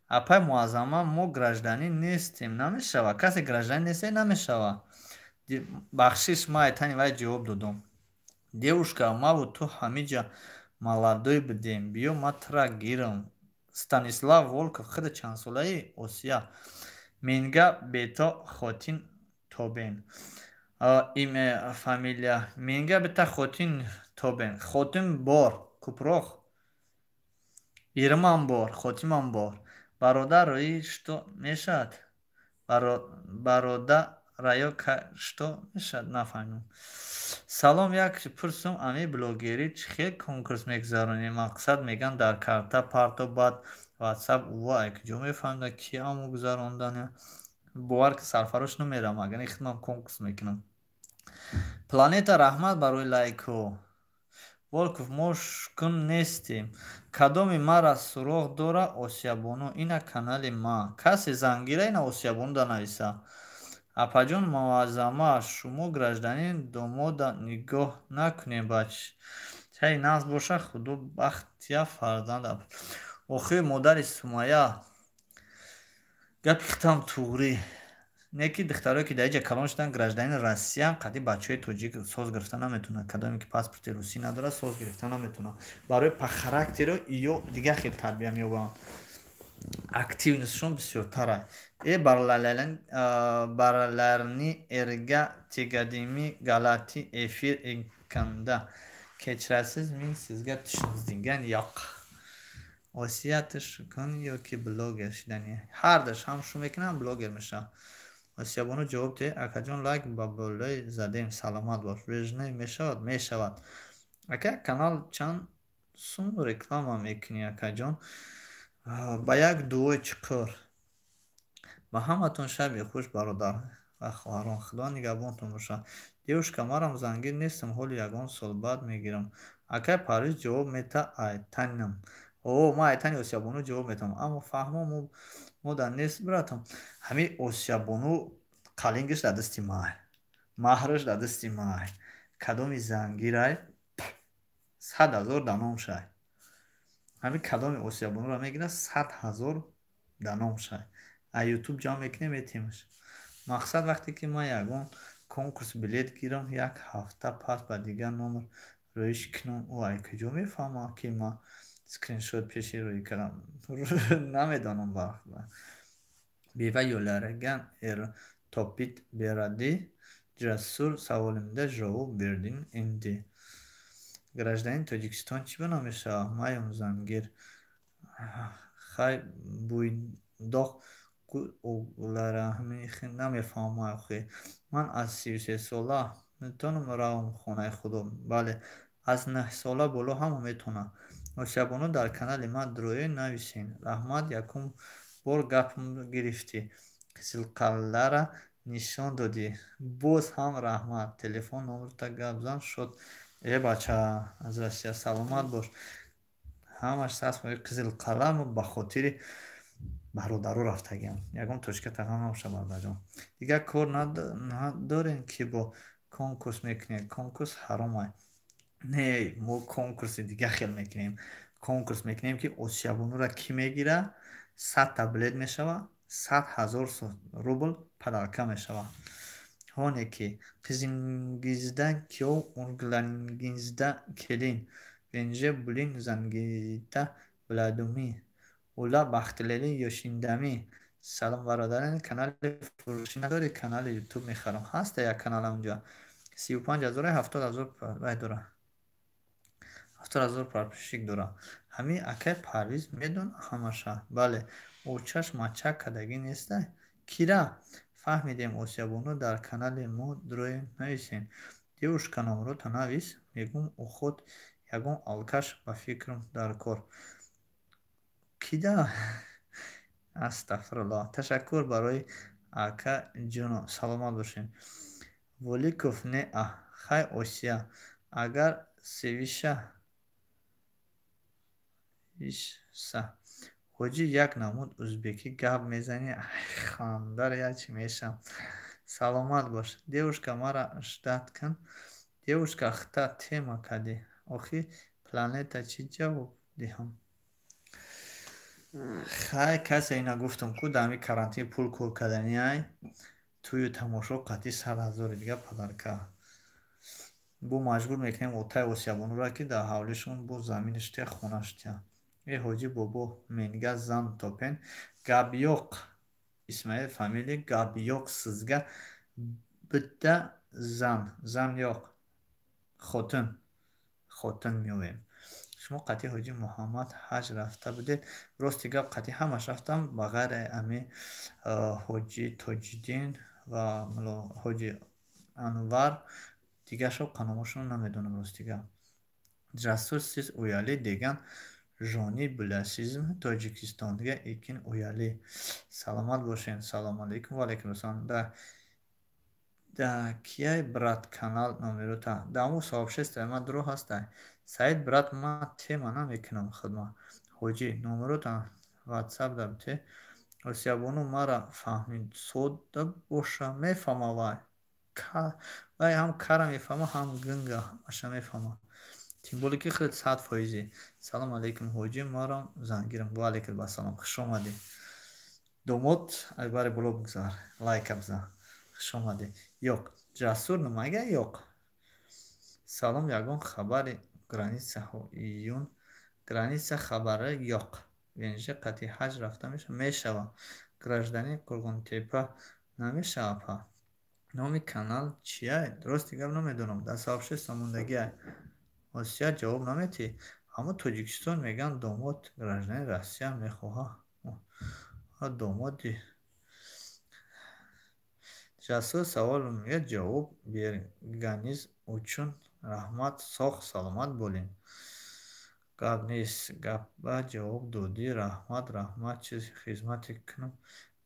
S1: Апай Муаззама, мо гражданин нестем, намешавад. Касе гражданин несте, намешавад. Бахшиш, ма айтани вай ҷавоб додам. Девушка, маву ту ҳамиҷа молодой будем, биё, ма тура гирам. Станислав Волков, худа чандсолаи? Осия, менга бето хотин. Тобен. Имя, фамилия. Menga bitta xotin toping. Xotin bor, ko'proq. Erimam bor, xotinam bor. Бародар, рои что мешавад? Барода раё что мешавад? Нафаҳмидам. Салом, як пурсум, ами блогерӣ чӣ хел конкурс мегузаронӣ? Мақсад, меган, дар карта парто, баъд ватсап ува ай куҷо мефаҳмида, ки аму гузарондани? Бовар ки, сарфарош намерам, агар хидмам конкурс мекунам. Планета, раҳмат барои лайкҳо. Волков, мо шукун нестем. Кадоми мара суроғ дора, Осиябону, ина канали ма. Касе зангира, ина Осиябону да нависа. Апаҷон Муаззама, шумо гражданин домода нигоҳ накунем, бачаи нағз боша, худо бахтия фарзанд. Охи, модари Сумая, гапи хитам туғрӣ не, ки духтарое, ки дар иҷа калон шуданд, гражданини Россиян, қади бачаҳои тоҷик соз гирифта наметавонад. Кадоме ки паспорти русӣ надорад, соз гирифта наметавонад. Барои по характеру ё дигар хел тарбия меёбанд, активностьшон бисёртара. Э, bolalarni erga tegadimi, g'alati efir ekanda. Kechirasiz, men sizga tushunadigan yo'q. Осия, ту шукун ё ки блогер шудани? Ҳардаш, ҳам шу мекунам, блогер мешавам. Осиябону, ҷавоб деҳ. Акаҷон, лайк ба болои задем, саломат бош. Вежне мешавад? Мешавад. Ака, канал чанд сум реклама мекунӣ, акаҷон? Ба як дуои чуқур. Ба ҳаматон шаби хуш, бародар ва хоҳарон, Худо нигаҳбонтон бошад. Девушка, марам зангир нестам, ҳоли ягон сол баъд мегирам. Акай Парвиз ҷавоб мета айтанам. О, ман айтани Осиябону ҷавоб метавам, аммо фаҳмо мо дар нест, братам. Ҳамин Осиябону қалингиш дар дасти май, маҳраш дар дасти май. Кадоми зангирай, 100 000 дар номшай. Ҳамин кадоми Осиябонуро мегирад, 100 000 дар номшай. А Ютуб ҷамъ мекунем, метемаш. Мақсад, вақте ки ман ягон конкурс билет гирам, як ҳафта пас ба дигар номер рӯиш кунам, ӯ ай куҷо мефаҳмад, ки ман скриншот пеши рӯй кардам? Намедонам. Beva yo'llarga er topib beradi. Jasur, savolimda javob berding endi. Гражданин Тоҷикистон чӣ ба мешавад? Маям зангир. Хай, буйдоқ намефаҳмам охи. Ман аз 33сола метавонам равам хонаи худо? Бале, аз 9сола боло ҳама метавонад. Осиябону, дар канали ман дроё нависен. Раҳмат, якум бор гапм гирифтӣ. Қизилқаллара нишон додӣ. Боз ҳам раҳмат. Телефон номерта гап зан шуд. Э, бача аз Россия, саломат бош. Ҳамаш сас Қизилқалла ба хотири бародаро рафтагиам. Ягон точка тағам набоша, бародарҷон. Дигар кор надорем, ки бо конкурс мекунем. Конкурс ҳаромай. Не, мо конкурси дигар хел мекунем. Конкурс мекунем, ки Осиябонура кӣ мегира, 100-та билет мешавад, 100 000 рубл подарка мешавад. Ҳоне ки qizingizda kuyov, o'g'lingizda kelin, venje buling zangida bo'ladimi? Ular baxtli yoshindami? Салом, бародарон, канали фурӯшӣ надорӣ? Канали Ютуб мехарам. Ҳаста як каналам, унҷа 35 ҳазор, 70 000 вай дора, 70 000 подписчик дора. Ҳамин акай Парвиз медона ҳамаша? Бале, очаш мачак кардагӣ неста? Кира фаҳмидем. Осиябону, дар канали мо дрои нависен. Девушка, номрота навис. Мегум, уход ягон алкаш ба фикрам дар кор. Кида? Астағфируллоҳ. Ташаккур барои ака ҷуно, саломат бошед. Воликов, не а хай, Осия, агар севиша ишса. Ҳоҷӣ, як намуд узбекӣ гап мезанӣ, хандар ячи мешам. Саломат бош. Девушка, мара ждать кун. Девушка, хта тема кардӣ. Охи, Планета, чӣ ҷавоб диҳам? Хай, касе ина гуфтам, ку дар ҳамин карантин пул кор карданиай, тӯю тамошо қатъи 100 000-и дига подарка. Бо маҷбур мекунем отаи Осиябонура, ки дар ҳавлишон бо заминаш тия, хонаш тия. Э, ҳоҷӣ бобо, менга зан топен. Гап yo'q, Исмаил фамилия, гап yo'q, sizga. Bitta зан, зан yo'q, xotin, xotin меоем. Шумо қатъи ҳоҷи Муҳаммад ҳаҷ рафта будед? Рости гап, қатъи ҳамаш рафтам, ба ғайри ами ҳоҷи Тоҷиддин ва ҳоҷи Анвар, дигаршо қаномошонро намедонам, рости гап. Жасур, siz uyali degan joni bilasizmi? Tojikistonga ekin uyali. Саломат бошед. Салому алайкум. Ва алайкум ассалом. Да кияй, брат, канал номерота даму сообщество ман дурӯғ ҳастай. Саид, брат, ман тема намекунам хидмат. Ҳоҷӣ, номерота ватсап да бите. Осиябону мара фаҳмидсода боша, мефаҳма вай. Вай ҳам кара мефаҳма, ҳам гинга, ҳамаша мефаҳма. Тем более ки хеле 100%. Салом алейкум, ҳоҷӣ, марам зангирам. Ва алейкум ассалом, хуш омадӣ. Домод, айбари боло бигзар, лайка бизан. Хуш омадӣ. Yo'q. Жасур, nimaga yo'q? Салом, ягон хабари граница июн? Граница хабари yo'q. ВНЖ қатъи ҳаҷ рафта мешавад? Мешавад. Гражданин Қурғонтепа намешавад, па. Номи канал чия? Рости гап, намедонам. Дар сообщество мондагиай. Осия, ҷавоб наметиҳӣ? Аммо Тоҷикистон мегӯянд, домод гражданин Россия мехоҳад. Домоди Жасур, саволимга ҷавоб берганиз uchun раҳмат, соғ саломат болин. Гап нест, гапба ҷавоб додӣ, раҳмат, раҳмат. Чӣ хизмате кунам,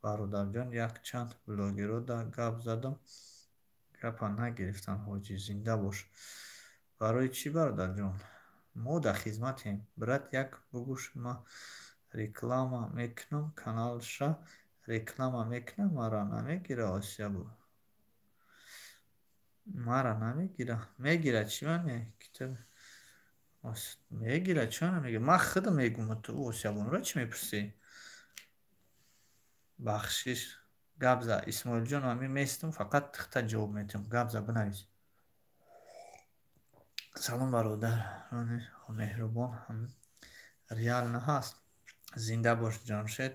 S1: бародарҷон? Якчанд блогерро гап задам, гапа нагирифтанд. Ҳоҷӣ, зинда бош. Барои чӣ, бародарҷон? Мо дар хизматем. Брат, як бугӯш, ман реклама мекунам, каналша реклама мекунам, мара намегира. Осия, мара намегира? Мегира, чӣ мане, мегира, чӣ намегира? Ман худам мегӯм, ту Осиябонуро чӣ мепурсӣ? Бахшиш, гап за, Исмоилҷон, ҳамин местум, фақат тихта ҷавоб метиҳам. Гап за, бинавис. Салом, бародарони меҳрубон, реально ҳаст? Зинда бош, Ҷамшед,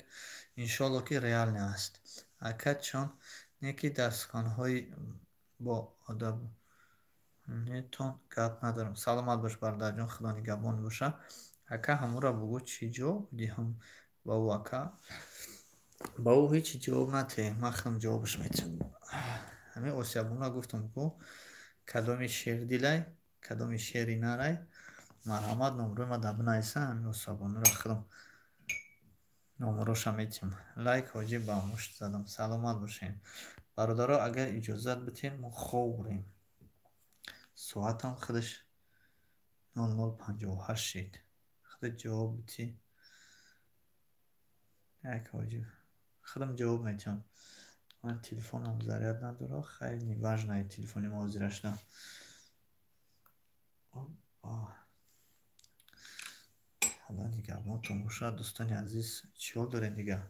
S1: иншоалло, ки реально аст. Ака, чон не ки дар суханҳои боодабонетон гап надорам. Саломат бош, бародарҷон, худо нигаҳбон боша. Ака, ҳамура бугӯ, чӣ ҷавоб диҳам ба ӯ? Ака, ба ӯ ҳеҷ ҷавоб натиҳ, ман худам ҷавобаш метиҳам. Ҳамин Осиябонро гуфтам, ку кадоми шердилай, кадоми шери нарай, марҳамат, номрои ма дар бинависа, ҳамин Осиябонро худам номроша метиҳам. Лайк, ҳоҷӣ, ба мушт задам. Саломат бошед, бародаро. Агар иҷозат битем, мо хобрем, соатам худаш 00:58 шид. Худат ҷавоб битӣ, як ҳоҷӣ, худам ҷавоб метиҳам. Ман телефонам заряд надорад. Хайр, неважно, телефони мо ҳозира шуда. Худо нигаҳбонтон бошад, дӯстони азиз. Чӣ ҳол дорем дигар?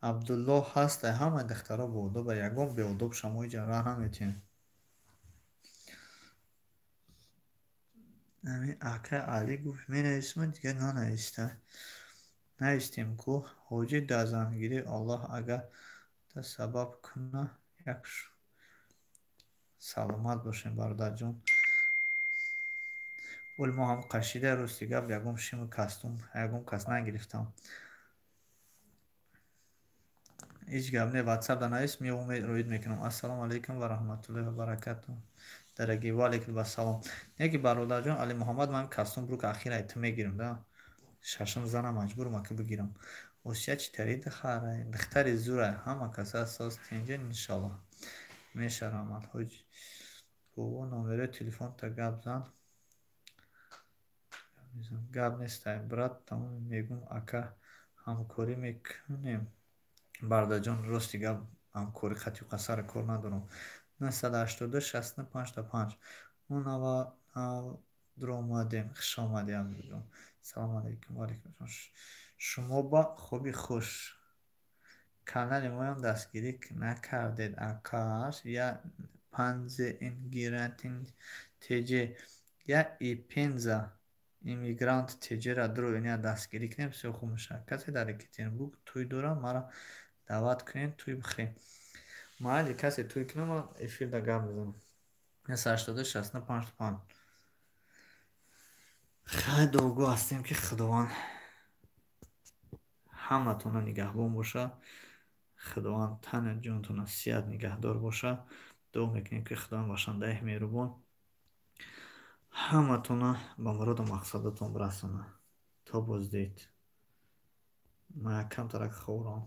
S1: Абдулло ҳастай, ҳамаи духтаро боодоба, ягон беодоб шамо иҷа раҳ наметиҳем. Ҳамин акай Алӣ гуфт, менависем, дигар нанависта. Навистем ку, ҳоҷӣ, дар зангирӣ Аллоҳ агар та сабаб куна як. Саломат бошем, бародарҷон. Оли мо ҳам қашида, рости гап, ягон шиму костюм ягон кас нагирифтам. Ҳеҷ гап не, ватсап да навис, меом, роид мекунам. Ассалому алайкум ва раҳматуллоҳи ва баракатуҳ. Дорогие, ва алайкум ассалом. Не ки, бародарҷон Али Муҳаммад, ман костюм брук ахирай ту мегирам да. Шашум зана маҷбурам ака бигирам. Осия чӣ тари духтарай? Духтари зурай, ҳама каса соз тинҷа, иншаллоҳ. Меша, раҳмат, ҳоҷи. Бобо, номерои телефонта гап зан. Гап нестай, брат, тамом мегӯм, ака, ҳамкорӣ мекунем. Бародарҷон, рости гап, ҳамкорӣ қатъи қасара кор надорам. 982 65 5. Мо нав дуромадем. Хуш омадӣ, Абдуҷон. Салому алайкум. Ва алайкум ассалом. Шумо ба хоби хуш. Канали моям дастгирӣ накардед, акаш. Я панзе ингирантин теҷ, я и Пенза иммигрант теҷера дро, ина дастгирӣ кунем, бисёр хуб мешавад. Касе дар Екатеринбург тӯй дорад, мара Даъват кунед, тӯй бихӯрем. Майли, касе тӯй кунад, ман эфирда гап мезанам. 82 65 5. Хай, дуогӯ ҳастем, ки Худованд ҳаматона нигаҳбон боша, Худованд тану ҷонтона сиҳат нигаҳдор боша. Дуо мекунем, ки Худованд бахшандаи меҳрубон ҳаматона ба муроду мақсадатон бирасонад. То боздид. Ман як камтарак хобрам.